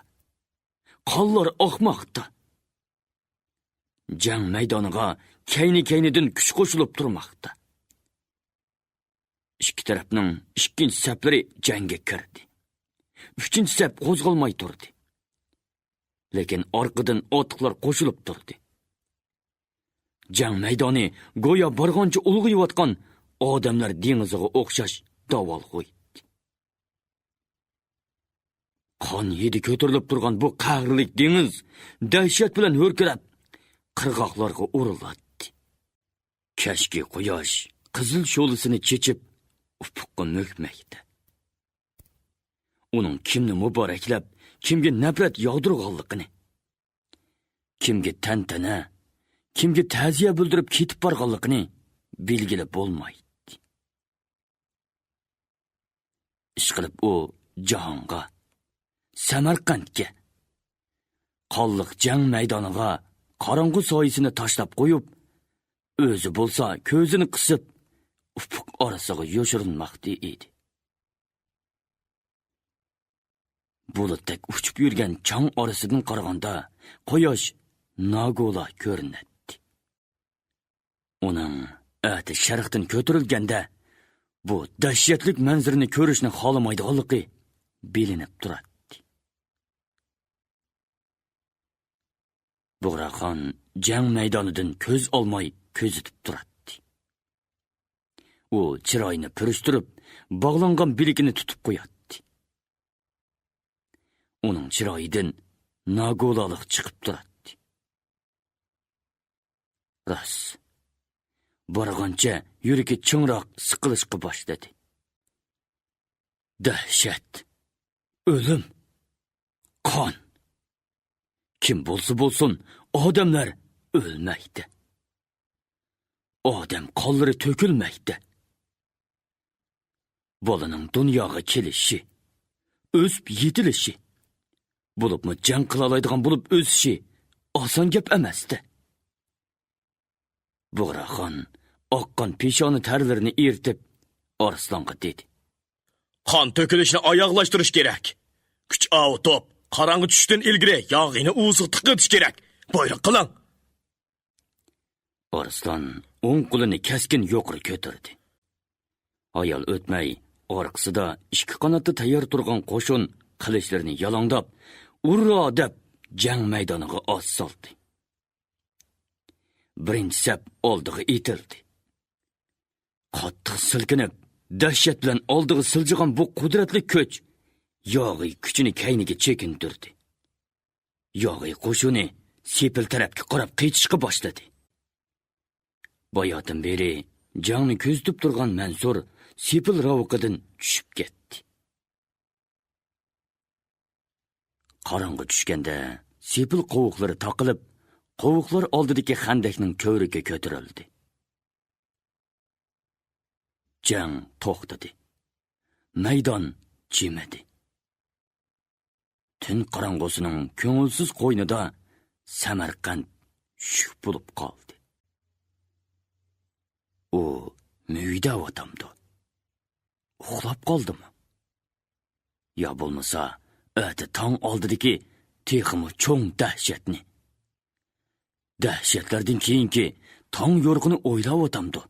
قانلار ئاقماقتا. جەڭ مەيدانىغا كەينى-كەينىدىن كۈچ قوشۇلۇپ تۇرماقتا. ئىككى تەرەپنىڭ ئىككىنچى سەپلىرى جەڭگە كىردى. ئۈچىنچى سەپ قوزغالماي تۇردى. لېكىن ئارقىدىن ئاتلىقلار قوشۇلۇپ تۇردى. جەڭ مەيدانى گويا بارغانچە ئۇلغىيىۋاتقان ئادەملەر دېڭىزىغا ئوخشاش داۋالغۇيتتى. قان ھىدى كۆتۈرۈلۈپ تۇرغان بۇ قەھرلىك دېڭىز دەھشەت بىلەن ھۆركىرەپ، قىرغاقلارغا ئۇرۇلاتتى. كەچكى قۇياش قىزىل شولىسىنى چېچىپ، ئۇپۇققا مۆكمەكتە. ئۇنىڭ كىمنى مۇبارەكلەپ، كىمگە نەپرەت ياغدۇرغانلىقىنى، كىمگە تەنتەنە، كىمگە تەزىيە بىلدۈرۈپ كېتىپ بارغانلىقىنى بىلگىلى بولمايتتى. ئىشقىلىپ ئۇ جاھانغا، سەمەرقەنتكە، قانلىق جەڭ مەيدانىغا قاراڭغۇ سايىسىنى تاشلاپ قويۇپ، ئۆزى بولسا كۆزىنى قىسىپ، ئۇپۇق ئارىسىغا يوشۇرۇنماقتا ئىدى. بۇلۇتتەك ئۇچۇپ يۈرگەن چاڭ ئارىسىدىن قارىغاندا، قۇياش ناگولا كۆرۈنەتتى. ئۇنىڭ ئەتە شەرقتىن كۆتۈرۈلگەندە، بۇ دەھشەتلىك مەنزىرىنى كۆرۈشنى خالىمايدىغانلىقى بىلىنىپ تۇراتتى. بۇغراخان جەڭ مەيدانىدىن كۆز ئالماي كۆزىتىپ تۇراتتى. ئۇ چىرايىنى پۈرۈشتۈرۈپ، باغلانغان بىلىكىنى تۇتۇپ قوياتتى. ئۇنىڭ چىرايىدىن ناگولالىق چىقىپ تۇراتتى. راست، بارغانچە يۈرىكى چىڭراق سىقىلىشقا باشلىدى. دەھشەت، ئۆلۈم، قان. كىم بولسا بولسۇن، ئادەملەر ئۆلمەكتە. ئادەم قانلىرى تۆكۈلمەكتە. بالىنىڭ دۇنياغا كېلىشى، ئۆسۈپ يېتىلىشى، بولۇپمۇ جەڭ قىلالايدىغان بولۇپ ئۆسۈشى ئاسان گەپ ئەمەستە. بۇغراخان ئاققان پېشانە تەرلىرىنى ئېرىتىپ، ئارسلانغا دېدى: قان تۆكۈلۈشنى ئاياغلاشتۇرۇش كېرەك. كۈچ ئاۋۇتۇپ، قاراڭغۇ چۈشۈشتىن ئىلگىرى ياغىينى ئۇۋىسىغا تىقىۋېتىش كېرەك. بۇيرۇق قىلىڭ. ئارسلان ئوڭ قولىنى كەسكىن يۇقىرى كۆتۈردى. ھايال ئۆتمەي، ئارقىسىدا ئىككى قاناتتا تەييار تۇرغان قوشۇن قىلىچلىرىنى يالاڭداپ، ئۇررا دەپ جەڭ مەيدانىغا ئات سالدى. بىرىنچى سەپ ئالدىغا ئېتىلدى. قاتتىق سىلكىنىپ، دەھشەت بىلەن ئالدىغا سىلجىغان بۇ قۇدرەتلىك كۈچ ياغىي كۈچىنى كەينىگە چېكىندۈردى. ياغىي قوشۇنى سېپىل تەرەپكە قاراپ قېچىشقا باشلىدى. باياتىن بېرى جەڭنى كۆزىتىپ تۇرغان مەنسۇر سېپىل راۋىقىدىن چۈشۈپ كەتتى. قاراڭغۇ چۈشكەندە، سېپىل قوۋۇقلىرى تاقىلىپ، قوۋۇقلار ئالدىدىكى خەندەكنىڭ كۆۋرۈكى كۆتۈرۈلدى. جەڭ توختىدى. مەيدان جىمىدى. تۈن قاراڭغۇسىنىڭ كۆڭۈلسىز قوينىدا سەمەرقەنت شۈك بولۇپ قالدى. ئۇ مۈگدەۋاتامدۇ؟ ئۇخلاپ قالدىمۇ؟ يا بولمىسا، ئەتە تاڭ ئالدىدىكى تېخىمۇ چوڭ دەھشەتنى، دەھشەتلەردىن كېيىنكى تاڭ يورۇقىنى ئويلاۋاتامدۇ؟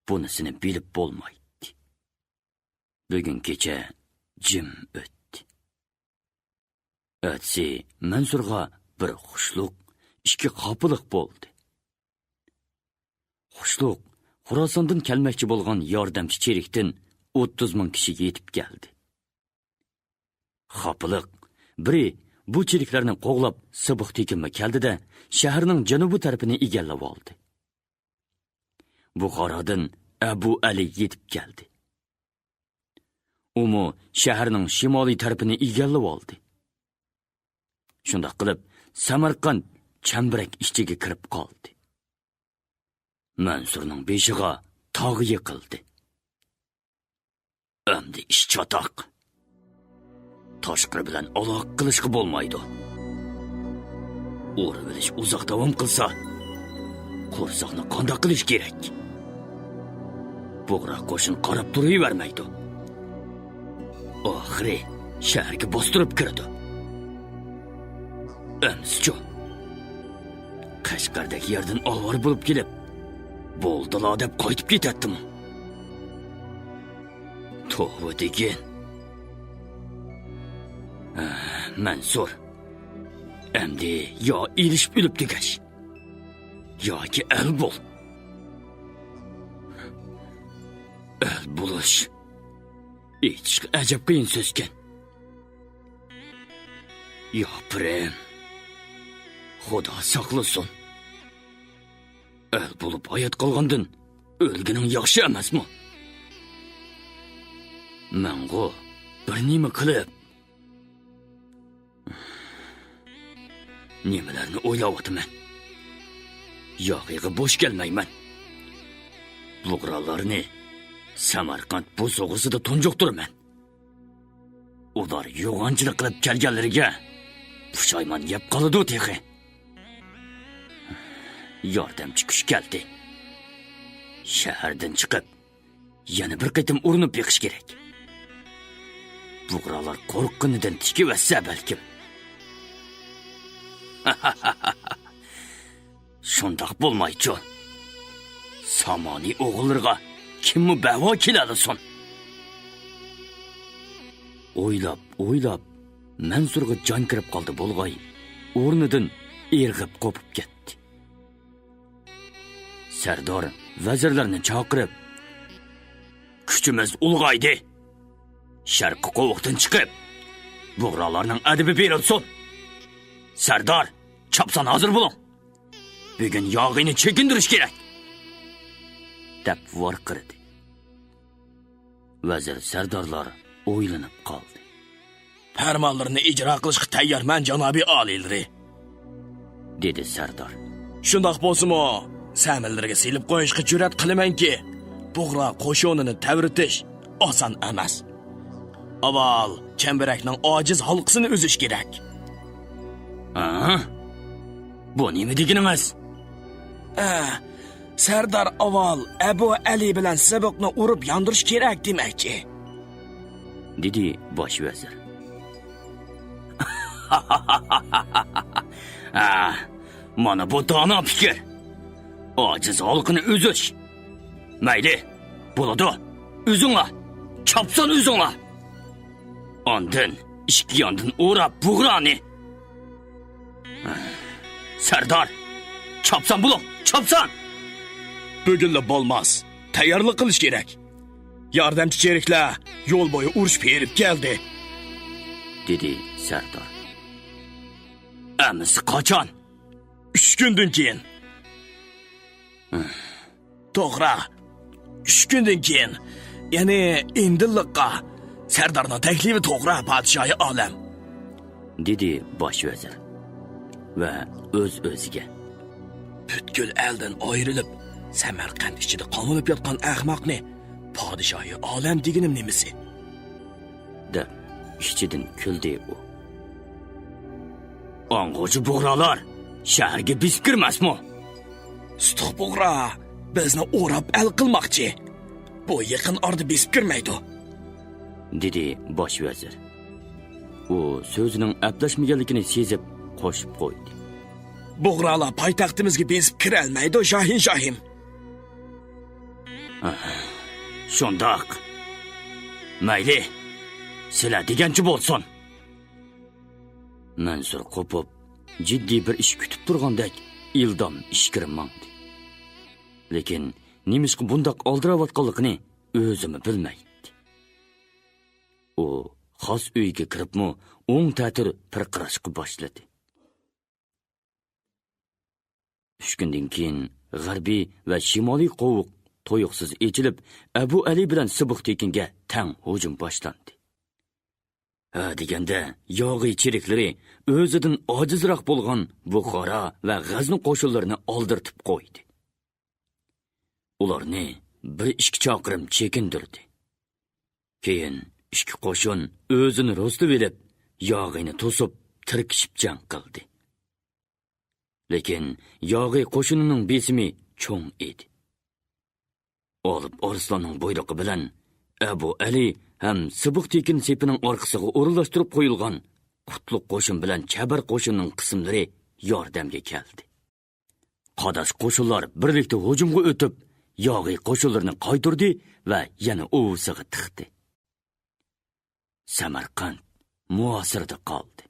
بۇنىسىنى بىلىپ بولمايتتى. بۈگۈن كېچە جىم ئۆتتى. ئەتىسى مەنسۇرغا بىر خۇشلۇق، ئىككى خاپىلىق بولدى. خۇشلۇق، خوراساندىن كەلمەكچى بولغان ياردەمچى چېرىكتىن ئوتتۇز مىڭ كىشى يېتىپ كەلدى. خاپىلىق، بىرى بۇ چېرىكلەرنى قوغلاپ سىبىق تېكىنمۇ كەلدى-دە، شەھەرنىڭ جەنۇبىي تەرىپىنى ئىگىلەۋالدى. بۇخارادىن ئەبۇ ئەلى يېتىپ كەلدى. ئۇمۇ شەھەرنىڭ شىمالىي تەرىپىنى ئىگىلىۋالدى. شۇنداق قىلىپ، سەمەرقەنت چەمبىرەك ئىچىگە كىرىپ قالدى. مەنسۇرنىڭ بېشىغا تاغ يىقىلدى. ئەمدى ئىش چاتاق. تاشقىرى بىلەن ئالاقە قىلىشقا بولمايدۇ. ئورۇۋېلىش ئۇزاق داۋام قىلسا، قورساقنى قانداق قىلىش كېرەك؟ بۇغرا قوشۇن قاراپ تۇرۇۋەرمەيدۇ. ئاخىرى شەھەرگە باستۇرۇپ كىرىدۇ. ئەمسىچۇ؟ قەشقەردەك يەردىن ئاۋارە بولۇپ كېلىپ، بولدىلا دەپ قايتىپ كېتەتتىمۇ؟ توۋا دېگىن. ئە، مەنسۇر، ئەمدى يا ئېلىشىپ ئۆلۈپ تۈگەش، ياكى ئەل بول. ئەل بولۇش، ئېيتىشقا ئەجەب قىيىن سۆزكەن. ياپىرىم، خۇدا ساقلىسۇن. ئەل بولۇپ ھايات قالغاندىن ئۆلگىنىڭ ياخشى ئەمەسمۇ؟ مەنغۇ بىر نېمە قىلىپ، نېمىلەرنى ئويلاۋاتىمەن؟ ياقىغا بوش كەلمەيمەن. بۇغرالارنى سەمەرقەنت بوسۇغىسىدا تۇنجۇقتۇرىمەن. ئۇلار يوغانچىلىق قىلىپ كەلگەنلىرىگە پۇشايمان يەپ قالىدۇ تېخى. ياردەمچى كۈچ كەلدى. شەھەردىن چىقىپ، يەنە بىر قېتىم ئۇرۇنۇپ بېقىش كېرەك. بۇغرالار قورققىنىدىن تىكىۋەتسە بەلكىم. شۇنداق بولمايچۇ؟ سامانى ئوغۇللىرىغا كىممۇ بەۋا كېلەلىسۇن؟ ئويلاپ، ئويلاپ، مەنسۇرغا جان كىرىپ قالدى بولغاي، ئورنىدىن ئىرغىپ قوپۇپ كەتتى. سەردار ۋەزىرلەرنى چاقىرىپ، كۈچىمىز ئۇلغايدى. شەرقىي قوۋۇقتىن چىقىپ، بۇغرالارنىڭ ئەدىپى بېرىلسۇن. سەردار، چاپسان ھازىر بولۇڭ. بۈگۈن ياغىنى چېكىندۈرۈش كېرەك، دەپ ۋارقىرىدى. ۋەزىر سەردارلار ئويلىنىپ قالدى. پەرمانلىرىنى ئىجرا قىلىشقا تەييارمەن، جانابىي ئالىيلىرى، دېدى سەردار. شۇنداق بولسىمۇ، سەمەنلىرىگە سېلىپ قويۇشقا جۈرئەت قىلىمەنكى، بۇغرا قوشۇنىنى تەۋرىتىش ئاسان ئەمەس. ئاۋۋال چەمبىرەكنىڭ ئاجىز ھالقىسىنى ئۈزۈش كېرەك. ھە؟ بۇ نېمە دېگىنىڭىز؟ ئە، سەردار ئاۋۋال ئەبۇ ئەلى بىلەن سىبىقنى ئۇرۇپ ياندۇرۇش كېرەك دېمەكچى، دېدى باش ۋەزىر. ھە، مانا بۇ دانا پىكىر. ئاجىز ھالقىنى ئۈزۈش. مەيلى، بولىدۇ. ئۈزۈڭلار. چاپسان ئۈزۈڭلار. ئاندىن ئىككى ياندىن ئوراپ بۇغرانى. سەردار، چاپسان بولۇڭ، چاپسان! بۈگۈنلا بولماس، تەييارلىق قىلىش كېرەك. ياردەمچى چېرىكلەر يول بويى ئۇرۇش بېرىپ كەلدى، دېدى سەردار. ئەمىسە قاچان؟ ئۈچ كۈندىن كېيىن. توغرا، ئۈچ كۈندىن كېيىن، يەنى ئىندىنلىققا. سەردارنىڭ تەكلىپى توغرا، پادىشاھى ئالەم، دېدى باش ۋەزىر ۋە ئۆز-ئۆزىگە، پۈتكۈل ئەلدىن ئايرىلىپ، سەمەرقەنت ئىچىدە قامىلىپ ياتقان ئەخمەقنى پادىشاھى ئالەم دېگىنىم نېمىسى؟ دەپ ئىچىدىن كۈلدى ئۇ. ئاڭغۇچى بۇغرالار شەھەرگە بېسىپ كىرمەسمۇ؟ سۇتۇق بۇغرا بىزنى ئوراپ ئەل قىلماقچى. بۇ يېقىن ئارىدا بېسىپ كىرمەيدۇ، دېدى باش ۋەزىر. ئۇ سۆزىنىڭ ئەپلەشمىگەنلىكىنى سېزىپ قوشۇپ قويدى. بۇغرالار پايتەختىمىزگە بېسىپ كىرەلمەيدۇ، شاھىن شاھىم. شۇنداق. مەيلى، سىلەر دېگەنچە بولسۇن. مەنسۇر قوپۇپ، جىددىي بىر ئىش كۈتۈپ تۇرغاندەك ئىلدام ئىچكىرى ماڭدى. لېكىن نېمىشقا بۇنداق ئالدىراۋاتقانلىقىنى ئۆزىمۇ بىلمەيتتى. ئۇ خاس ئۆيگە كىرىپمۇ ئوڭ تەتۈر پىرقىراشقا باشلىدى. ئۈچ كۈندىن كېيىن غەربىي ۋە شىمالىي قوۋۇق تۇيۇقسىز ئېچىلىپ، ئەبۇ ئەلى بىلەن سىبۇق تېكىنگە تەڭ ھۇجۇم باشلاندى. ھە دېگەندە، ياغىي چېرىكلىرى ئۆزىدىن ئاجىزراق بولغان بۇخارا ۋە غەزنى قوشۇنلىرىنى ئالدىرىتىپ قويدى. ئۇلارنى بىر ئىككى چاقىرىم چېكىندۈردى. كېيىن ئىككى قوشۇن ئۆزىنى رۇسلىۋېلىپ، ياغىينى توسۇپ، تىركىشىپ جەڭ قىلدى. لېكىن ياغىي قوشۇنىنىڭ بېسىمى چوڭ ئىدى. ئالىپ ئارسلاننىڭ بۇيرۇقى بىلەن ئەبۇ ئەلى ھەم سىبۇق تېكىن سېپىنىڭ ئارقىسىغا ئورۇنلاشتۇرۇپ قويۇلغان قۇتلۇق قوشۇن بىلەن چەبەر قوشۇننىڭ قىسىملىرى ياردەمگە كەلدى. قاداش قوشۇنلار بىرلىكتە ھۇجۇمغا ئۆتۈپ، ياغىي قوشۇنلىرىنى قايتۇردى ۋە يەنە ئۇۋىسىغا تىقتى. سەمەرقەنت مۇھاسىرىدە قالدى.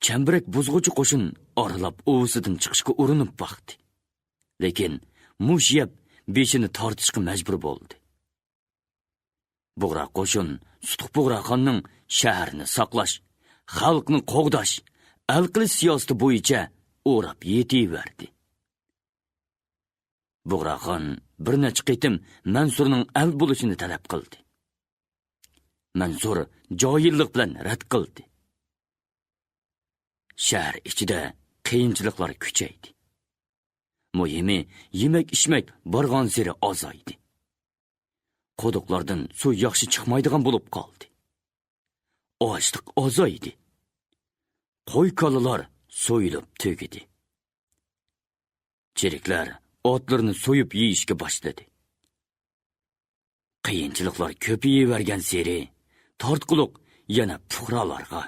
چەمبىرەك بۇزغۇچى قوشۇن ئارىلاپ ئۇۋىسىدىن چىقىشقا ئۇرۇنۇپ باقتى. لېكىن مۇش يەپ بېشىنى تارتىشقا مەجبۇر بولدى. بۇغرا قوشۇن سۇتۇق بۇغراخاننىڭ شەھەرنى ساقلاش، خەلقنى قوغداش، ئەل قىلىش سىياسىتى بويىچە ئوراپ يېتىۋەردى. بۇغراخان بىر نەچچە قېتىم مەنسۇرنىڭ ئەل بولۇشىنى تەلەپ قىلدى. مەنسۇر جاھىللىق بىلەن رەت قىلدى. شەھەر ئىچىدە قىيىنچىلىقلار كۈچەيدى. مۇھىمى، يېمەك-ئىچمەك بارغانسېرى ئازايدى. قۇدۇقلاردىن سۇ ياخشى چىقمايدىغان بولۇپ قالدى. ئاشلىق ئازايدى. قوي-كالىلار سويۇلۇپ تۈگىدى. چېرىكلەر ئاتلىرىنى سويۇپ يېيىشكە باشلىدى. قىيىنچىلىقلار كۆپىيىۋەرگەنسېرى، تارتقۇلۇق يەنە پۇقرالارغا،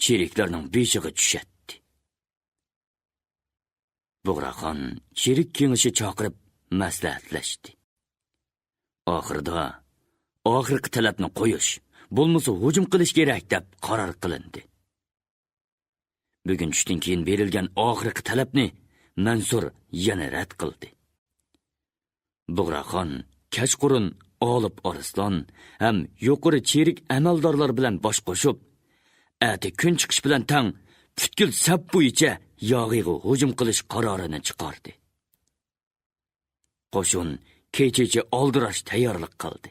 چېرىكلەرنىڭ بېشىغا چۈشەتتى. بۇغراخان چېرىك كېڭىشى چاقىرىپ مەسلىھەتلەشتى. ئاخىرىدا، ئاخىرقى تەلەپنى قويۇش، بولمىسا ھۇجۇم قىلىش كېرەك، دەپ قارار قىلىندى. بۈگۈن چۈشتىن كېيىن بېرىلگەن ئاخىرقى تەلەپنى مەنسۇر يەنە رەت قىلدى. بۇغراخان كەچقۇرۇن ئالىپ ئارسلان ھەم يۇقىرى چېرىك ئەمەلدارلار بىلەن باش قوشۇپ، ئەتە كۈن چىقىش بىلەن تەڭ پۈتكۈل سەپ بويىچە ياغىيغا ھۇجۇم قىلىش قارارىنى چىقاردى. قوشۇن كېچىچە ئالدىراش تەييارلىق قىلدى.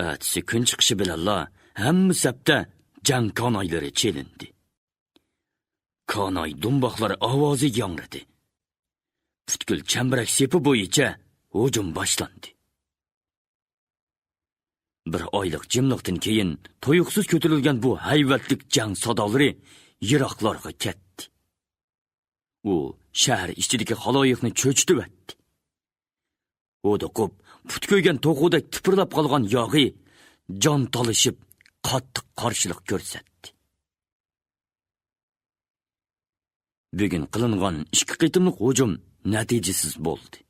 ئەتىسى كۈن چىقىشى بىلەنلا ھەممە سەپتە جەڭ كانايلىرى چېلىندى. كاناي دۇمباقلار ئاۋازى ياڭرىدى. پۈتكۈل چەمبىرەك سېپى بويىچە ھۇجۇم باشلاندى. بىر ئايلىق جىملىقتىن كېيىن تۇيۇقسىز كۆتۈرۈلگەن بۇ ھەيۋەتلىك جەڭ سادالىرى يىراقلارغا كەتتى. ئۇ شەھەر ئىچىدىكى خالايىقنى چۆچۈتۈۋەتتى. ھودۇقۇپ، پۇت كۆيگەن توخۇدەك تىپىرلاپ قالغان ياغى جان تالىشىپ، قاتتىق قارشىلىق كۆرسەتتى. بۈگۈن قىلىنغان ئىككى قېتىملىق ھۇجۇم نەتىجىسىز بولدى.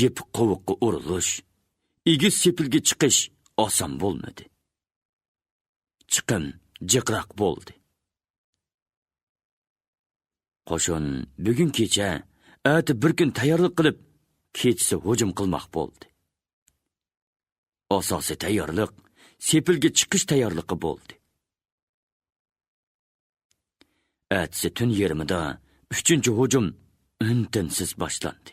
يېپىق قوۋۇققا ئۇرۇلۇش، ئېگىز سېپىلگە چىقىش ئاسان بولمىدى. چىقىم جىقراق بولدى. قوشۇن بۈگۈن كېچە، ئەتە بىر كۈن تەييارلىق قىلىپ، كېچىسى ھۇجۇم قىلماق بولدى. ئاساسىي تەييارلىق سېپىلگە چىقىش تەييارلىقى بولدى. ئەتىسى تۈن يېرىمىدا ئۈچىنچى ھۇجۇم ئۈن-تىنسىز باشلاندى.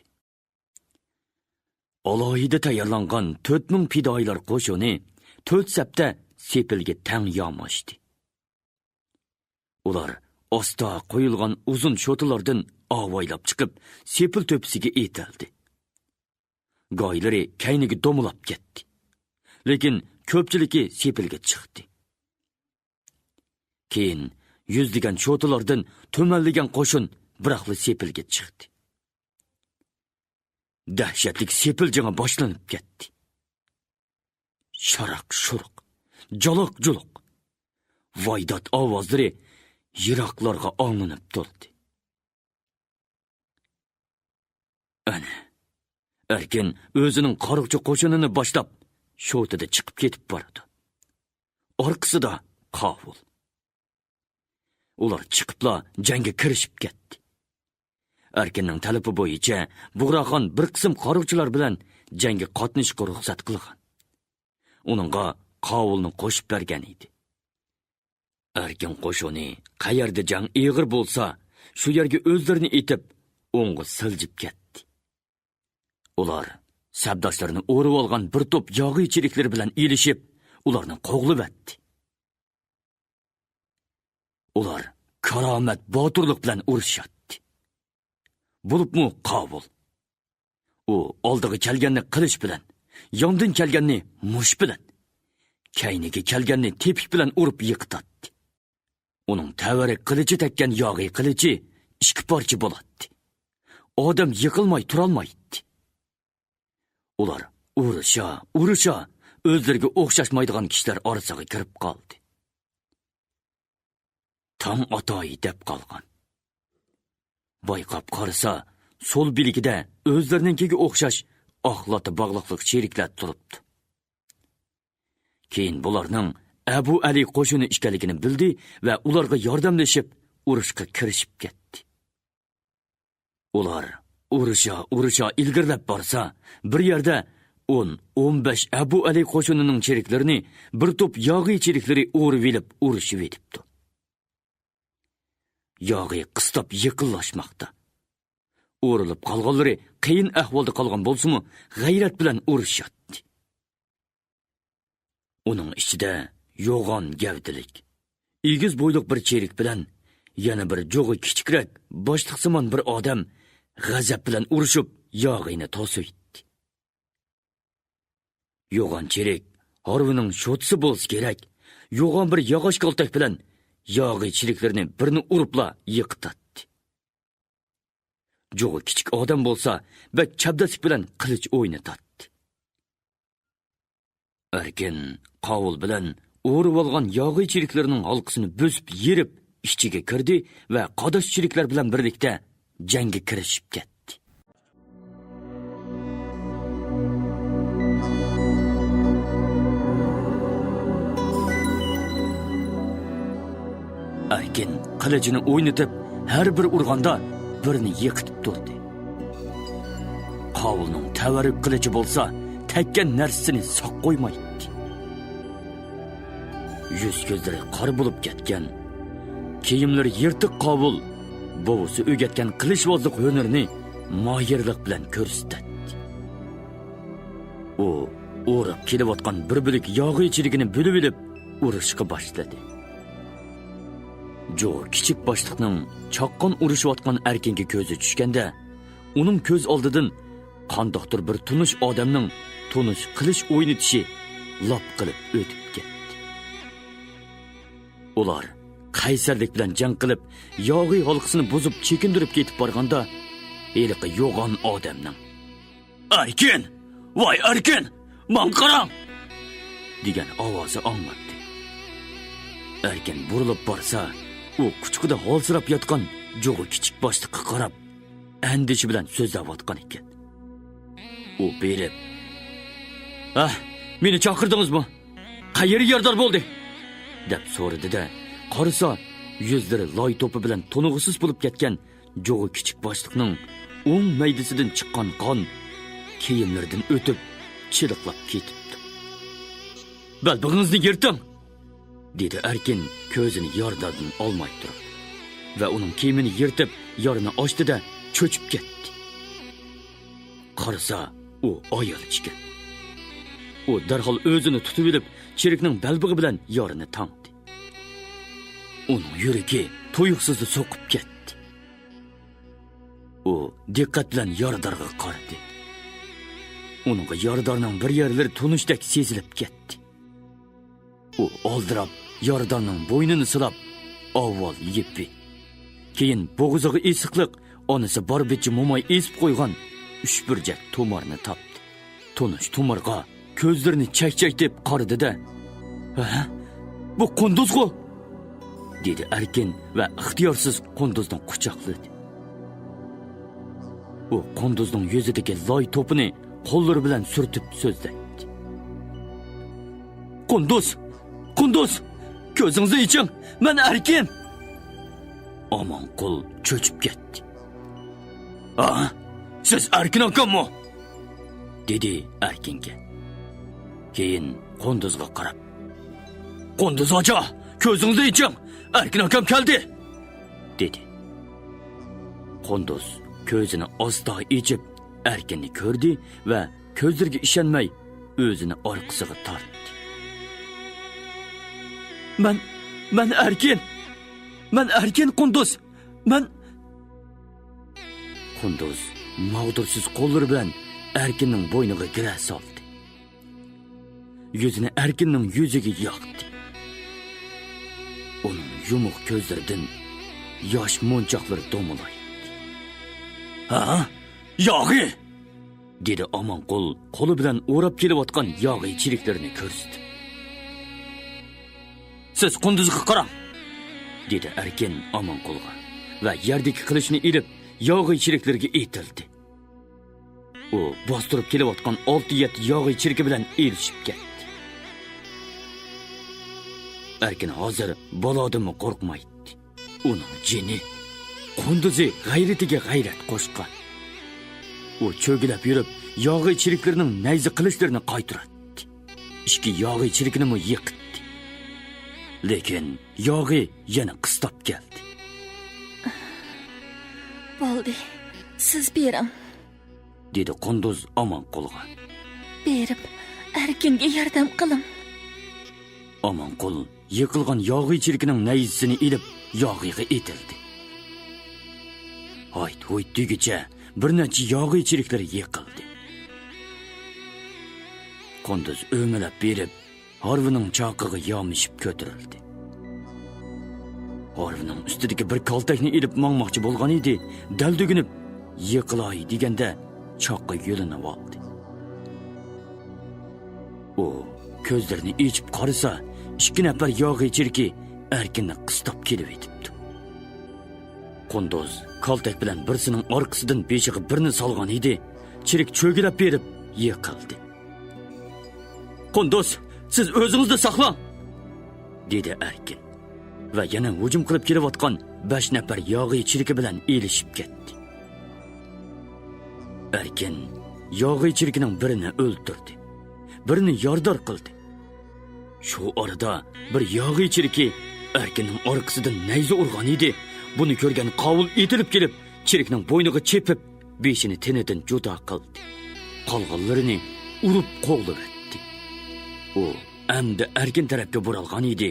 ئالاھىدە تەييارلانغان تۆت مىڭ پىدائىيلار قوشۇنى تۆت سەپتە سېپىلگە تەڭ ياماشتى. ئۇلار ئاستا قويۇلغان ئۇزۇن شوتىلاردىن ئاۋايلاپ چىقىپ، سېپىل تۆپىسىگە ئېتىلدى. گايلىرى كەينىگە دومىلاپ كەتتى. لېكىن كۆپچىلىكى سېپىلگە چىقتى. كېيىن يۈزلىگەن شوتىلاردىن تۈمەنلىگەن قوشۇن بىراقلا سېپىلگە چىقتى. دەھشەتلىك سېپىل جېڭى باشلىنىپ كەتتى. شاراق-شۇرۇق، جالاق-جۇلۇق. ۋايدات ئاۋازلىرى يىراقلارغا ئاڭلىنىپ تۇردى. ئەنە، ئەركىن ئۆزىنىڭ قارۇقچى قوشۇنىنى باشلاپ، شوتىدا چىقىپ كېتىپ بارىدۇ. ئارقىسىدا قاۋۇل. ئۇلار چىقىپلا جەڭگە كىرىشىپ كەتتى. ئەركىننىڭ تەلىپى بويىچە بۇغراخان بىر قىسىم قارۇقچىلار بىلەن جەڭگە قاتنىشىشقا رۇخسەت قىلغان. ئۇنىڭغا قاۋۇلنى قوشۇپ بەرگەن ئىدى. ئەركىن قوشۇنى قەيەردە جەڭ ئېغىر بولسا، شۇ يەرگە ئۆزلىرىنى ئېتىپ، ئوڭغا سىلجىپ كەتتى. ئۇلار سەپداشلىرىنى ئورىۋالغان بىر توپ ياغىي چېرىكلىرى بىلەن ئېلىشىپ، ئۇلارنى قوغلىۋەتتى. ئۇلار كارامەت، باتۇرلۇق بىلەن ئۇرۇشاتتى. بولۇپمۇ قاۋۇل. ئۇ ئالدىغا كەلگەننى قىلىچ بىلەن، ياندىن كەلگەننى مۇش بىلەن، كەينىگە كەلگەننى تېپىك بىلەن ئۇرۇپ يىقىتاتتى. ئۇنىڭ تەۋەررۈك قىلىچى تەگكەن ياغىي قىلىچى ئىككى پارچە بولاتتى. ئادەم يىقىلماي تۇرالمايتتى. ئۇلار ئۇرۇشا، ئۇرۇشا، ئۆزلىرىگە ئوخشاشمايدىغان كىشىلەر ئارىسىغا كىرىپ قالدى. تاڭ ئاتاي دەپ قالغان. بايقاپ قارىسا، سول بىلىكىدە ئۆزلىرىنىڭكىگە ئوخشاش ئاق لاتا باغلاقلىق چېرىكلەر تۇرۇپتۇ. كېيىن بۇلارنىڭ ئەبۇ ئەلى قوشۇنى ئىكەنلىكىنى بىلدى ۋە ئۇلارغا ياردەملىشىپ، ئۇرۇشقا كىرىشىپ كەتتى. ئۇلار ئۇرۇشا، ئۇرۇشا ئىلگىرىلەپ بارسا، بىر يەردە ئون، ئون بەش ئەبۇ ئەلى قوشۇنىنىڭ چېرىكلىرىنى بىر توپ ياغىي چېرىكلىرى ئورىۋېلىپ ئۇرۇشۇۋېتىپتۇ. ياغىي قىستاپ يېقىنلاشماقتا. ئورىلىپ قالغانلىرى قىيىن ئەھۋالدا قالغان بولسىمۇ، غەيرەت بىلەن ئۇرۇشاتتى. ئۇنىڭ ئىچىدە يوغان گەۋدىلىك، ئېگىز بويلۇق بىر چېرىك بىلەن يەنە بىر جۇغى كىچىكرەك، باشلىقسىمان بىر ئادەم غەزەپ بىلەن ئۇرۇشۇپ، ياغىينى توسۇۋەتتى. يوغان چېرىك ھارۋىنىڭ شوتىسى بولسا كېرەك، يوغان بىر ياغاچ كالتەك بىلەن ياغىي چېرىكلىرىنى بىرنى ئۇرۇپلا يىقىتاتتى. جۇغى كىچىك ئادەم بولسا بەك چەبدەسلىك بىلەن قىلىچ ئوينىتاتتى. ئەركىن قاۋۇل بىلەن ئورىۋالغان ياغىي چېرىكلىرىنىڭ ھالقىسىنى بۆسۈپ يېرىپ، ئىچىگە كىردى ۋە قاداش چېرىكلەر بىلەن بىرلىكتە جەڭگە كىرىشىپ كەتتى. ئەركىن قىلىچىنى ئوينىتىپ، ھەر بىر ئۇرغاندا بىرنى يىقىتىپ تۇردى. قاۋۇلنىڭ تەۋەررۈك قىلىچى بولسا تەگكەن نەرسىسىنى ساق قويمايتتى. يۈز-كۆزلىرى قارا بولۇپ كەتكەن، كىيىملىرى يىرتىق قاۋۇل بوۋىسى ئۆگەتكەن قىلىچۋازلىق ھۈنىرىنى ماھىرلىق بىلەن كۆرسىتەتتى. ئۇ ئورىپ كېلىۋاتقان بىر بۆلەك ياغىي چېرىكىنى بۆلۈۋېلىپ، ئۇرۇشقا باشلىدى. جۇ كىچىك باشلىقنىڭ چاققان ئۇرۇشۇۋاتقان ئەركىنگە كۆزى چۈشكەندە، ئۇنىڭ كۆز ئالدىدىن قانداقتۇر بىر تونۇش ئادەمنىڭ تونۇش قىلىچ ئوينىتىشى لاپ قىلىپ ئۆتۈپ كەتتى. ئۇلار قەيسەرلىك بىلەن جەڭ قىلىپ، ياغىي ھالقىسىنى بۇزۇپ، چېكىندۈرۈپ كېتىپ بارغاندا، ھېلىقى يوغان ئادەمنىڭ «ئەركىن! ۋاي ئەركىن! ماڭا قاراڭ!» دېگەن ئاۋازى ئاڭلاندى. ئەركىن بۇرۇلۇپ بارسا، ئۇ قۇچىقىدا ھالسىراپ ياتقان جۇغى كىچىك باشلىققا قاراپ، ئەندىشە بىلەن سۆزلەۋاتقان ئىكەن. ئۇ بېرىپ، «ھە، مېنى چاقىردىڭىزمۇ؟ قەيەر يارىدار بولدى؟» دەپ سورىدى-دە، قارىسا، يۈزلىرى لاي توپا بىلەن تونۇغۇسىز بولۇپ كەتكەن جۇغى كىچىك باشلىقنىڭ ئوڭ مەيدىسىدىن چىققان قان كىيىملىرىدىن ئۆتۈپ، چىلىقلاپ كېتىپتۇ. «بەلبېغىڭىزنى يىرتىڭ!» دېدى ئەركىن كۆزىنى يارىداردىن ئالماي تۇرۇپ. ۋە ئۇنىڭ كىيىمىنى يىرتىپ، يارىنى ئاچتى-دە، چۆچۈپ كەتتى. قارىسا، ئۇ ئايال ئىكەن. ئۇ دەرھال ئۆزىنى تۇتۇۋېلىپ، چېرىكنىڭ بەلبېغى بىلەن يارىنى تاڭدى. ئۇنىڭ يۈرىكى تۇيۇقسىزلا سوقۇپ كەتتى. ئۇ دىققەت بىلەن يارىدارغا قارىدى. ئۇنىڭغا يارىدارنىڭ بىر يەرلىرى تونۇشتەك سېزىلىپ كەتتى. ئۇ ئالدىراپ يارىدارنىڭ بوينىنى سىلاپ، ئاۋۋال يىپى، كېيىن بوغۇزىغا ئېسىقلىق، ئانىسى باربىچە موماي ئېسىپ قويغان ئۈچ بۇرجەك تومارنى تاپتى. تونۇش تومارغا كۆزلىرىنى چەكچەيتىپ قارىدى-دە، «ھە؟ بۇ قۇندۇزغۇ!» دېدى ئەركىن ۋە ئىختىيارسىز قۇندۇزنى قۇچاقلىدى. ئۇ قۇندۇزنىڭ يۈزىدىكى لاي توپىنى قوللىرى بىلەن سۈرتۈپ سۆزلەيتتى. قۇندۇز! قۇندۇز! كۆزىڭىزنى ئېچىڭ! مەن ئەركىن! ئامانقۇل چۆچۈپ كەتتى. ھا؟ سىز ئەركىن ئاكاممۇ؟ دېدى ئەركىنگە. كېيىن قۇندۇزغا قاراپ، قۇندۇز ئاچا، كۆزىڭىزنى ئېچىڭ! ئەركىن ئاكام كەلدى! دېدى. قۇندۇز كۆزىنى ئاستا ئېچىپ، ئەركىننى كۆردى ۋە كۆزلىرىگە ئىشەنمەي، ئۆزىنى ئارقىسىغا تارتتى. مەن، مەن ئەركىن! مەن ئەركىن، قۇندۇز! مەن. قۇندۇز ماغدۇرسىز قوللىرى بىلەن ئەركىننىڭ بوينىغا گىرە سالدى. يۈزىنى ئەركىننىڭ يۈزىگە ياقتى. ئۇنىڭ يۇمۇق كۆزلىرىدىن ياش مونچاقلىرى دومىلايتتى. ھا؟ ياغى! دېدى ئامانقۇل قولى بىلەن ئوراپ كېلىۋاتقان ياغى چېرىكلىرىنى كۆرسىتىپ. سىز قۇندۇزغا قاراڭ! دېدى ئەركىن ئامانقۇلغا ۋە يەردىكى قىلىچنى ئېلىپ، ياغى چېرىكلىرىگە ئېتىلدى. ئۇ باستۇرۇپ كېلىۋاتقان ئالتە-يەتتە ياغى چېرىكى بىلەن ئېلىشىپ كەتتى. ئەركىن ھازىر بالادىنمۇ قورقمايتتى. ئۇنىڭ جېنى، قۇندۇزى غەيرىتىگە غەيرەت قوشقان. ئۇ چۆگىلەپ يۈرۈپ، ياغى چېرىكلىرىنىڭ نەيزە قىلىچلىرىنى قايتۇراتتى. ئىككى ياغى چېرىكىنىمۇ يىقىتتى. لېكىن ياغى يەنە قىستاپ كەلدى. بولدى، سىز بېرىڭ. دېدى قۇندۇز ئامانقۇلغا. بېرىپ، ئەركىنگە ياردەم قىلىڭ. ئامانقۇل يىقىلغان ياغى چېرىكىنىڭ نەيزىسىنى ئېلىپ، ياغىغا ئېتىلدى. ھايت-ھۇيت دېگۈچە بىر نەچچە ياغى چېرىكلىرى يىقىلدى. قۇندۇز ئۆمىلەپ بېرىپ، ھارۋىنىڭ چاقىغا يامىشىپ كۆتۈرۈلدى. ھارۋىنىڭ ئۈستىدىكى بىر كالتەكنى ئېلىپ ماڭماقچى بولغان ئىدى، دەلدۈگۈنۈپ، يىقىلاي دېگەندە، چاققا يۆلىنىۋالدى. ئۇ كۆزلىرىنى ئېچىپ قارىسا، ئىككى نەپەر ياغى چېرىكى ئەركىننى قىستاپ كېلىۋېتىپتۇ. قۇندۇز كالتەك بىلەن بىرسىنىڭ ئارقىسىدىن بېشىغا بىرنى سالغان ئىدى، چېرىك چۆگىلەپ بېرىپ يىقىلدى. قۇندۇز، سىز ئۆزىڭىزنى ساقلاڭ! دېدى ئەركىن ۋە يەنە ھۇجۇم قىلىپ كېلىۋاتقان بەش نەپەر ياغى چېرىكى بىلەن ئېلىشىپ كەتتى. ئەركىن ياغى چېرىكىنىڭ بىرىنى ئۆلتۈردى، بىرىنى يارىدار قىلدى. شۇ ئارىدا بىر ياغى چېرىكى ئەركىننىڭ ئارقىسىدىن نەيزە ئۇرغان ئىدى. بۇنى كۆرگەن قاۋۇل ئېتىلىپ كېلىپ، چېرىكنىڭ بوينىغا چېپىپ، بېشىنى تېنىدىن جۇدا قىلدى. قالغانلىرىنى ئۇرۇپ قوغلىۋەتتى. ئۇ ئەمدى ئەركىن تەرەپكە بۇرالغان ئىدى.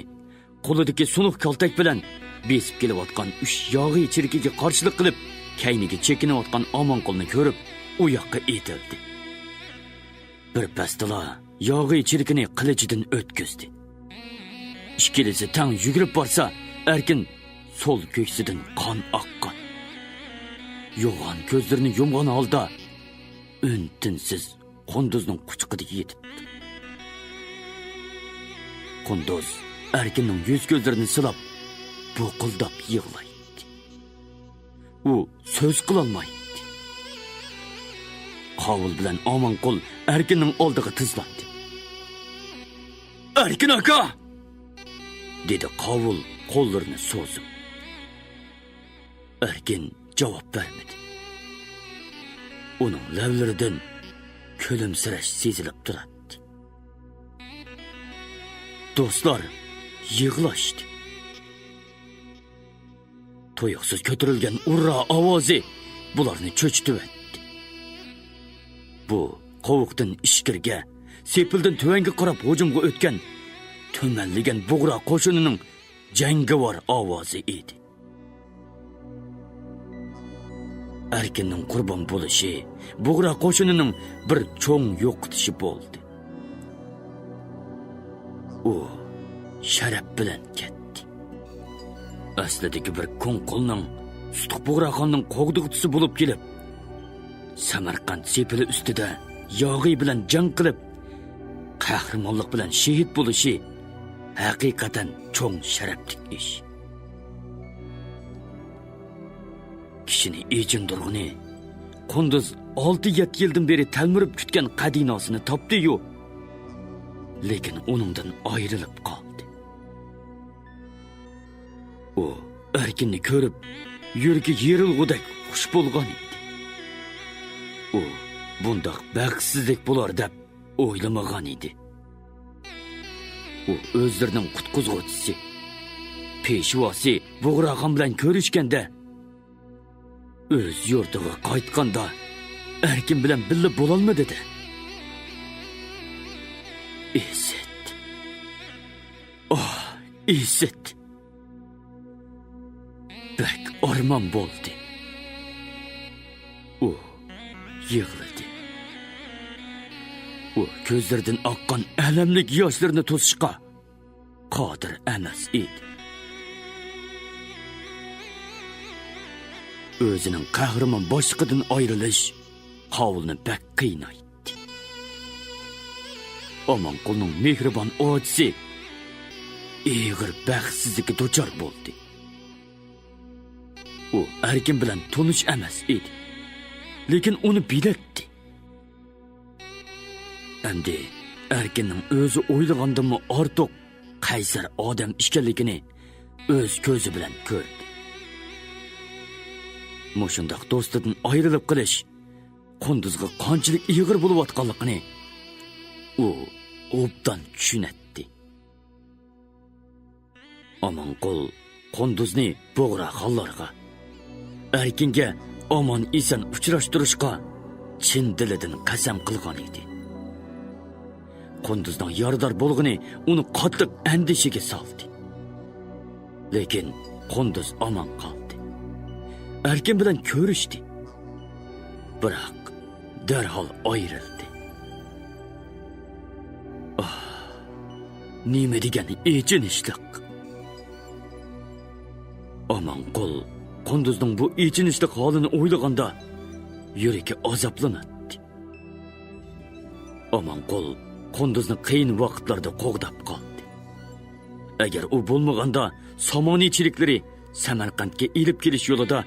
قولىدىكى سۇنۇق كالتەك بىلەن بېسىپ كېلىۋاتقان ئۈچ ياغى چېرىكىگە قارشىلىق قىلىپ، كەينىگە چېكىنىۋاتقان ئامانقۇلنى كۆرۈپ، ئۇ ياققا ئېتىلدى. بىر پەستىلا ياغى چېرىكىنى قىلىچىدىن ئۆتكۈزدى. ئىككىلىسى تەڭ يۈگۈرۈپ بارسا، ئەركىن سول كۆكسىدىن قان ئاققان. يوغان كۆزلىرىنى يۇمغان ھالدا ئۈن-تىنسىز قۇندۇزنىڭ قۇچىقىدا يېتىپتۇ. قۇندۇز ئەركىننىڭ يۈز-كۆزلىرىنى سىلاپ، بۇقۇلداپ يىغلايتتى. ئۇ سۆز قىلالمايتتى. قاۋۇل بىلەن ئامانقۇل ئەركىننىڭ ئالدىغا تىزلاندى. ئەركىن ئاكا! دېدى قاۋۇل قوللىرىنى سوزۇپ. ئەركىن جاۋاب بەرمىدى. ئۇنىڭ لەۋلىرىدىن كۈلۈمسىرەش سېزىلىپ تۇراتتى. دوستلار يىغلاشتى. تۇيۇقسىز كۆتۈرۈلگەن ئۇررا ئاۋازى بۇلارنى چۆچۈتۈۋەتتى. بۇ قوۋۇقتىن ئىچكىرىگە، سېپىلدىن تۆۋەنگە قاراپ ھۇجۇمغا ئۆتكەن تۈمەنلىگەن بۇغرا قوشۇنىنىڭ جەڭگىۋار ئاۋازى ئىدى. ئەركىننىڭ قۇربان بولۇشى بۇغرا قوشۇنىنىڭ بىر چوڭ يوقىتىشى بولدى. ئۇ شەرەپ بىلەن كەتتى. ئەسلىدىكى بىر كوڭ قولنىڭ سۇتۇق بۇغراخاننىڭ قوغدىغۇچىسى بولۇپ كېلىپ، سەمەرقەنت سېپىلى ئۈستىدە ياغى بىلەن جەڭ قىلىپ، قەھرىمانلىق بىلەن شېھىت بولۇشى ھەقىقەتەن چوڭ شەرەپلىك ئىش. ئىچىنى ئېچىندۇرغىنى، قۇندۇز ئالتە-يەتتە يىلدىن بېرى تەلمۈرۈپ كۈتكەن قەدىناسىنى تاپتى-يۇ، لېكىن ئۇنىڭدىن ئايرىلىپ قالدى. ئۇ ئەركىننى كۆرۈپ، يۈرىكى يېرىلغۇدەك خۇش بولغان ئىدى. ئۇ بۇنداق بەختسىزلىك بولار دەپ ئويلىمىغان ئىدى. ئۇ ئۆزلىرىنىڭ قۇتقۇزغۇچىسى، پېشۋاسى بۇغراخان بىلەن كۆرۈشكەندە، ئۆز يۇرتىغا قايتقاندا ئەركىن بىلەن بىللە بولالمىدى-دە. ئىسىت. ئاھ، ئىسىت. بەك ئارمان بولدى. ئۇ يىغلىدى. ئۇ كۆزلىرىدىن ئاققان ئەلەملىك ياشلىرىنى توسۇشقا قادىر ئەمەس ئىدى. ئۆزىنىڭ قەھرىمان باشلىقىدىن ئايرىلىش قاۋۇلنى بەك قىينايتتى. ئامانقۇلنىڭ مېھرىبان ئاچىسى ئېغىر بەختسىزلىككە دۇچار بولدى. ئۇ ئەركىن بىلەن تونۇش ئەمەس ئىدى، لېكىن ئۇنى بىلەتتى. ئەمدى ئەركىننىڭ ئۆزى ئويلىغاندىنمۇ ئارتۇق قەيسەر ئادەم ئىكەنلىكىنى ئۆز كۆزى بىلەن كۆردى. مۇشۇنداق دوستىدىن ئايرىلىپ قېلىش قۇندۇزغا قانچىلىك ئېغىر بولۇۋاتقانلىقىنى ئۇ ئوبدان چۈشىنەتتى. ئامانقۇل قۇندۇزنى بۇغراخانلارغا، ئەركىنگە ئامان-ئېسەن ئۇچراشتۇرۇشقا چىن دىلىدىن قەسەم قىلغان ئىدى. قۇندۇزنىڭ يارىدار بولغىنى ئۇنى قاتتىق ئەندىشىگە سالدى. لېكىن قۇندۇز ئامان قالدى. ئەركىن بىلەن كۆرۈشتى. بىراق دەرھال ئايرىلدى. ئاھ، نېمە دېگەن ئېچىنىشلىق! ئامانقۇل قۇندۇزنىڭ بۇ ئېچىنىشلىق ھالىنى ئويلىغاندا، يۈرىكى ئازابلىناتتى. ئامانقۇل قۇندۇزنى قىيىن ۋاقىتلاردا قوغداپ قالدى. ئەگەر ئۇ بولمىغاندا، سامانى چېرىكلىرى سەمەرقەنتكە ئېلىپ كېلىش يولىدا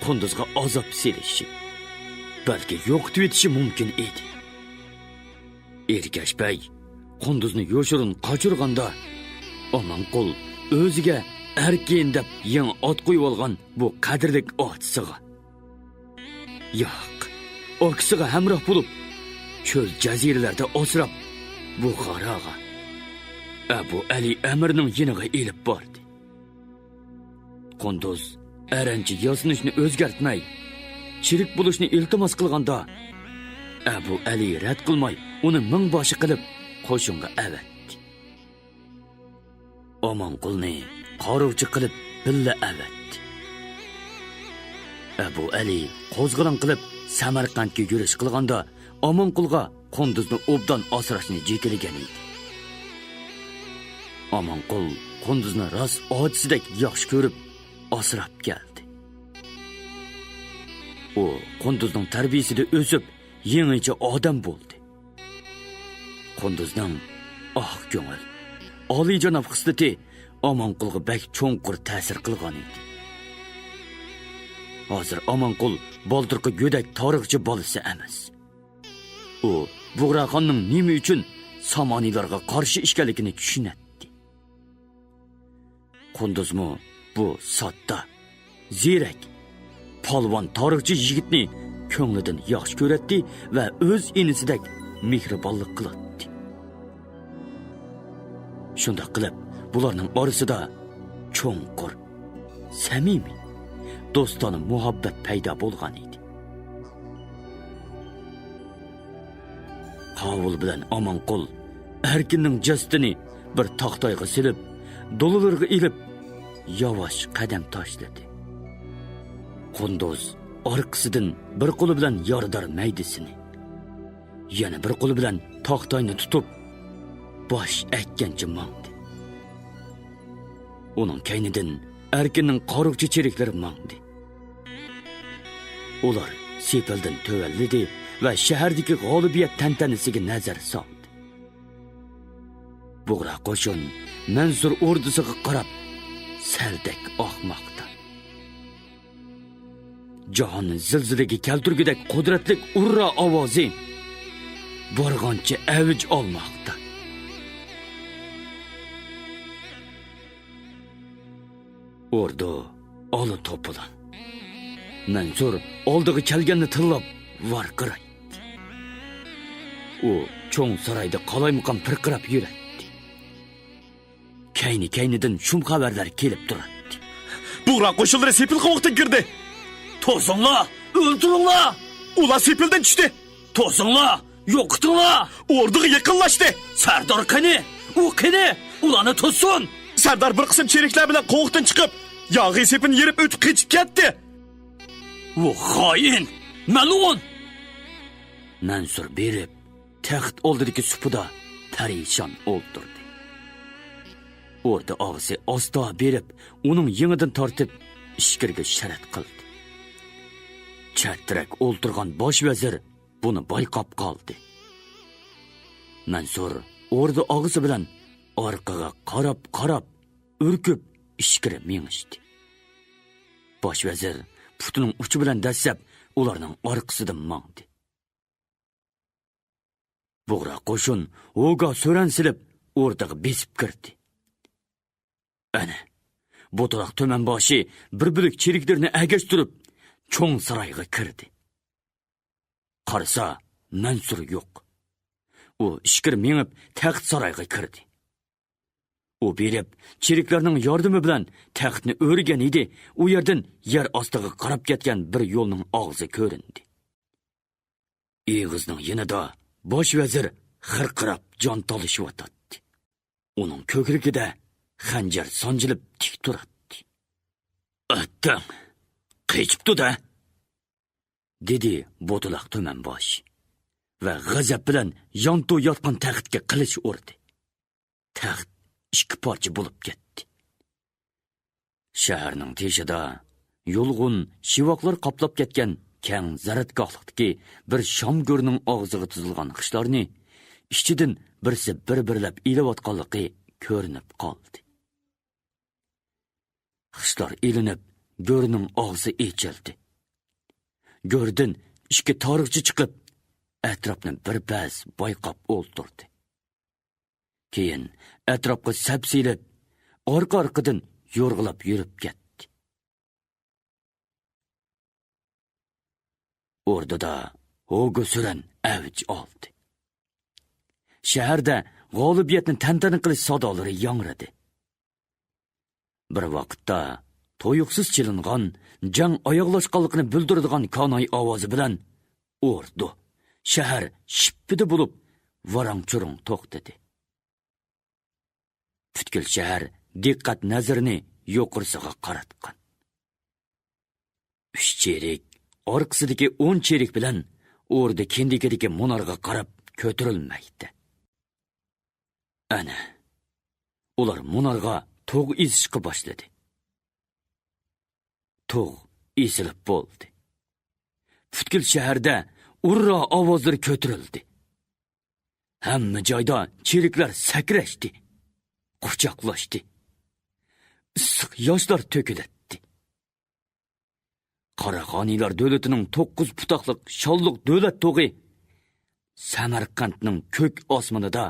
قۇندۇزغا ئازاب سېلىشى، بەلكى يوقىتىۋېتىشى مۇمكىن ئىدى. ئېركەش بەگ قۇندۇزنى يوشۇرۇن قاچۇرغاندا، ئامانقۇل ئۆزىگە ئەركىن دەپ يېڭى ئات قويۇۋالغان بۇ قەدىرلىك ئاچىسىغا، ياق، ئاكىسىغا ھەمراھ بولۇپ، چۆل جەزىرىلەردە ئاسراپ، بۇخاراغا، ئەبۇ ئەلى ئەمىرنىڭ يېنىغا ئېلىپ باردى. قۇندۇز ئەرەنچە ياسىنىشنى ئۆزگەرتمەي، چىرىك بولۇشنى ئىلتىماس قىلغاندا، ئەبۇ ئەلى رەت قىلماي، ئۇنى مىڭباشى قىلىپ، قوشۇنغا ئەۋەتتى. ئامانقۇلنى قارۇچى قىلىپ بىللە ئەۋەتتى. ئەبۇ ئەلى قوزغىلاڭ قىلىپ سەمەرقەنتكە يۈرۈش قىلغاندا، ئامانقۇلغا قۇندۇزنى ئوبدان ئاسراشنى جېكىلىگەن ئىدى. ئامانقۇل قۇندۇزنى راست ئاچىسىدەك ياخشى كۆرۈپ، ئاسراپ كەلدى. ئۇ قۇندۇزنىڭ تەربىيىسىدە ئۆسۈپ، يېڭىچە ئادەم بولدى. قۇندۇزنىڭ ئاق كۆڭۈل، ئالىيجاناب خىسلىتى ئامانقۇلغا بەك چوڭقۇر تەسىر قىلغان ئىدى. ھازىر ئامانقۇل بالدۇرقى گۆدەك تارىخچى بالىسى ئەمەس. ئۇ بۇغراخاننىڭ نېمە ئۈچۈن سامانىيلارغا قارشى ئىكەنلىكىنى چۈشىنەتتى. قۇندۇزمۇ بۇ ساددا، زېرەك، پالۋان تارىخچى يىگىتنى كۆڭلىدىن ياخشى كۆرەتتى ۋە ئۆز ئىنىسىدەك مېھرىبانلىق قىلاتتى. شۇنداق قىلىپ، بۇلارنىڭ ئارىسىدا چوڭقۇر، سەمىمىي، دوستانە مۇھەببەت پەيدا بولغان ئىدى. قاۋۇل بىلەن ئامانقۇل ئەركىننىڭ جەسىتىنى بىر تاختايغا سېلىپ، دولىلىرىغا ئېلىپ، ياۋاش قەدەم تاشلىدى. قۇندۇز ئارقىسىدىن بىر قولى بىلەن يارىدار مەيدىسىنى، يەنە بىر قولى بىلەن تاختاينى تۇتۇپ، باش ئەگكەنچە ماڭدى. ئۇنىڭ كەينىدىن ئەركىننىڭ قارۇقچى چېرىكلىرى ماڭدى. ئۇلار سېپىلدىن تۆۋەنلىدى ۋە شەھەردىكى غالىبىيەت تەنتەنىسىگە نەزەر سالدى. بۇغرا قوشۇن مەنسۇر ئوردىسىغا قاراپ سەلدەك ئاقماقتا. جاھاننى زىلزىلىگە كەلتۈرگۈدەك قۇدرەتلىك ئۇررا ئاۋازى بارغانچە ئەۋج ئالماقتا. ئوردۇ ئالا توپىلاڭ. مەنسۇر ئالدىغا كەلگەننى تىللاپ ۋارقىرايتتى. ئۇ چوڭ سارايدا قالايمىقان پىرقىراپ يۈرەتتى. كەينى-كەينىدىن شۇم خەۋەرلەر كېلىپ تۇراتتى. بۇغرا قوشۇنلىرى سېپىل قوۋۇقتىن كىردى. توسۇڭلار، ئۆلتۈرۈڭلار! ئۇلار سېپىلدىن چۈشتى. توسۇڭلار، يوقىتىڭلار! ئوردىغا يېقىنلاشتى. سەردار قېنى؟ ئۇ قېنى؟ ئۇلارنى توسسۇن! سەردار بىر قىسىم چېرىكلەر بىلەن قوۋۇقتىن چىقىپ، ياغىي سېپىنى يېرىپ ئۆتۈپ قېچىپ كەتتى. ئۇ خائىن، مەلئۇن! مەنسۇر بېرىپ، تەخت ئالدىدىكى سۇپىدا پەرىشان ئولتۇردى. ئوردا ئاغىسى ئاستا بېرىپ، ئۇنىڭ يېڭىدىن تارتىپ، ئىچكىرىگە شەرەت قىلدى. چەترەك ئولتۇرغان باش ۋەزىر بۇنى بايقاپ قالدى. مەنسۇر ئوردا ئاغىسى بىلەن ئارقىغا قاراپ-قاراپ، ئۈركۈپ ئىچكىرى مېڭىشتى. باش ۋەزىر پۇتىنىڭ ئۇچى بىلەن دەسسەپ، ئۇلارنىڭ ئارقىسىدىن ماڭدى. بۇغرا قوشۇن ھوگا سۆرەن سېلىپ، ئوردىغا بېسىپ كىردى. ئەنە، بوتىلاق تۈمەن باشى بىر بۆلەك چېرىكلىرىنى ئەگەشتۈرۈپ، چوڭ سارايغا كىردى. قارىسا، مەنسۇر يوق. ئۇ ئىچكىرى مېڭىپ، تەخت سارايغا كىردى. ئۇ بېرىپ، چېرىكلەرنىڭ ياردىمى بىلەن تەختنى ئۆرۈگەن ئىدى، ئۇ يەردىن يەر ئاستىغا قاراپ كەتكەن بىر يولنىڭ ئاغزى كۆرۈندى. ئېغىزنىڭ يېنىدا باش ۋەزىر خىرقىراپ جان تالىشىۋاتاتتى. ئۇنىڭ كۆكرىكىدە خەنجەر سانجىلىپ تىك تۇراتتى. ئەتتىڭ، قېچىپتۇ-دە! دېدى بوتىلاق تۈمەن باش ۋە غەزەپ بىلەن يانتۇ ياتقان تەختكە قىلىچ ئۇردى. تەخت ئىككى پارچە بولۇپ كەتتى. شەھەرنىڭ تېشىدا يۇلغۇن شىۋاقلار قاپلاپ كەتكەن كەڭ زەرەتگاھلىقتىكى بىر شام گۆرنىڭ ئاغزىغا تىزىلغان خىشلارنى ئىچىدىن بىرسى بىر-بىرلەپ ئېلىۋاتقانلىقى كۆرۈنۈپ قالدى. خىشلار ئېلىنىپ، گۆرنىڭ ئاغزى ئېچىلدى. گۆردىن ئىككى تارىخچى چىقىپ، ئەتراپنى بىر پەس بايقاپ ئولتۇردى. كېيىن ئەتراپقا سەپ سېلىپ، ئارقا-ئارقىدىن يورغىلاپ يۈرۈپ كەتتى. ئوردىدا ھوگا سۈرەن ئەۋج ئالدى. شەھەردە غالىبىيەتنى تەنتەنە قىلىش سادالىرى ياڭرىدى. بىر ۋاقىتتا تۇيۇقسىز چېلىنغان، جەڭ ئاياغلاشقانلىقىنى بىلدۈرىدىغان كاناي ئاۋازى بىلەن ئوردۇ، شەھەر شىپپىدە بولۇپ، ۋاراڭ-چۇرۇڭ توختىدى. پۈتكۈل شەھەر دىققەت نەزىرىنى يۇقىرىسىغا قاراتقان. ئۈچ چېرىك ئارقىسىدىكى ئون چېرىك بىلەن ئوردا كىندىكىدىكى مۇنارغا قاراپ كۆتۈرۈلمەكتە. ئەنە، ئۇلار مۇنارغا تۇغ ئېسىشقا باشلىدى. تۇغ ئېسىلىپ بولدى. پۈتكۈل شەھەردە ئۇررا ئاۋازلىرى كۆتۈرۈلدى. ھەممە جايدا چېرىكلەر سەكرەشتى، قۇچاقلاشتى. ئىسسىق ياشلار تۆكۈلەتتى. قاراخانىيلار دۆلىتىنىڭ توققۇز پۇتاقلىق شانلىق دۆلەت تۇغى سەمەرقەنتنىڭ كۆك ئاسمىنىدا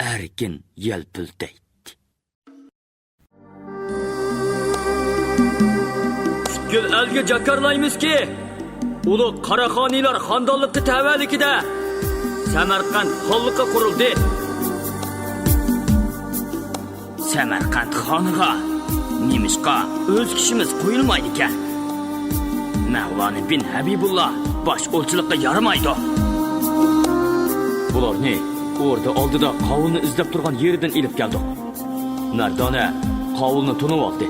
ئەركىن يەلپۈلدەيتتى. پۈتكۈل ئەلگە جاكارلايمىزكى، ئۇلۇغ قاراخانىيلار خاندانلىقى تەۋەلىكىدە سەمەرقەنت خانلىقى قۇرۇلدى. سەمەرقەنت خانىغا نېمىشقا ئۆز كىشىمىز قويۇلمايدىكەن؟ مەۋلانى بىن ھەبىبۇللا باشقۇنچىلىققا يارىمايدۇ. بۇلارنى ئوردا ئالدىدا قاۋۇلنى ئىزدەپ تۇرغان يېرىدىن ئېلىپ كەلدۇق. مەردانە قاۋۇلنى تونۇۋالدى.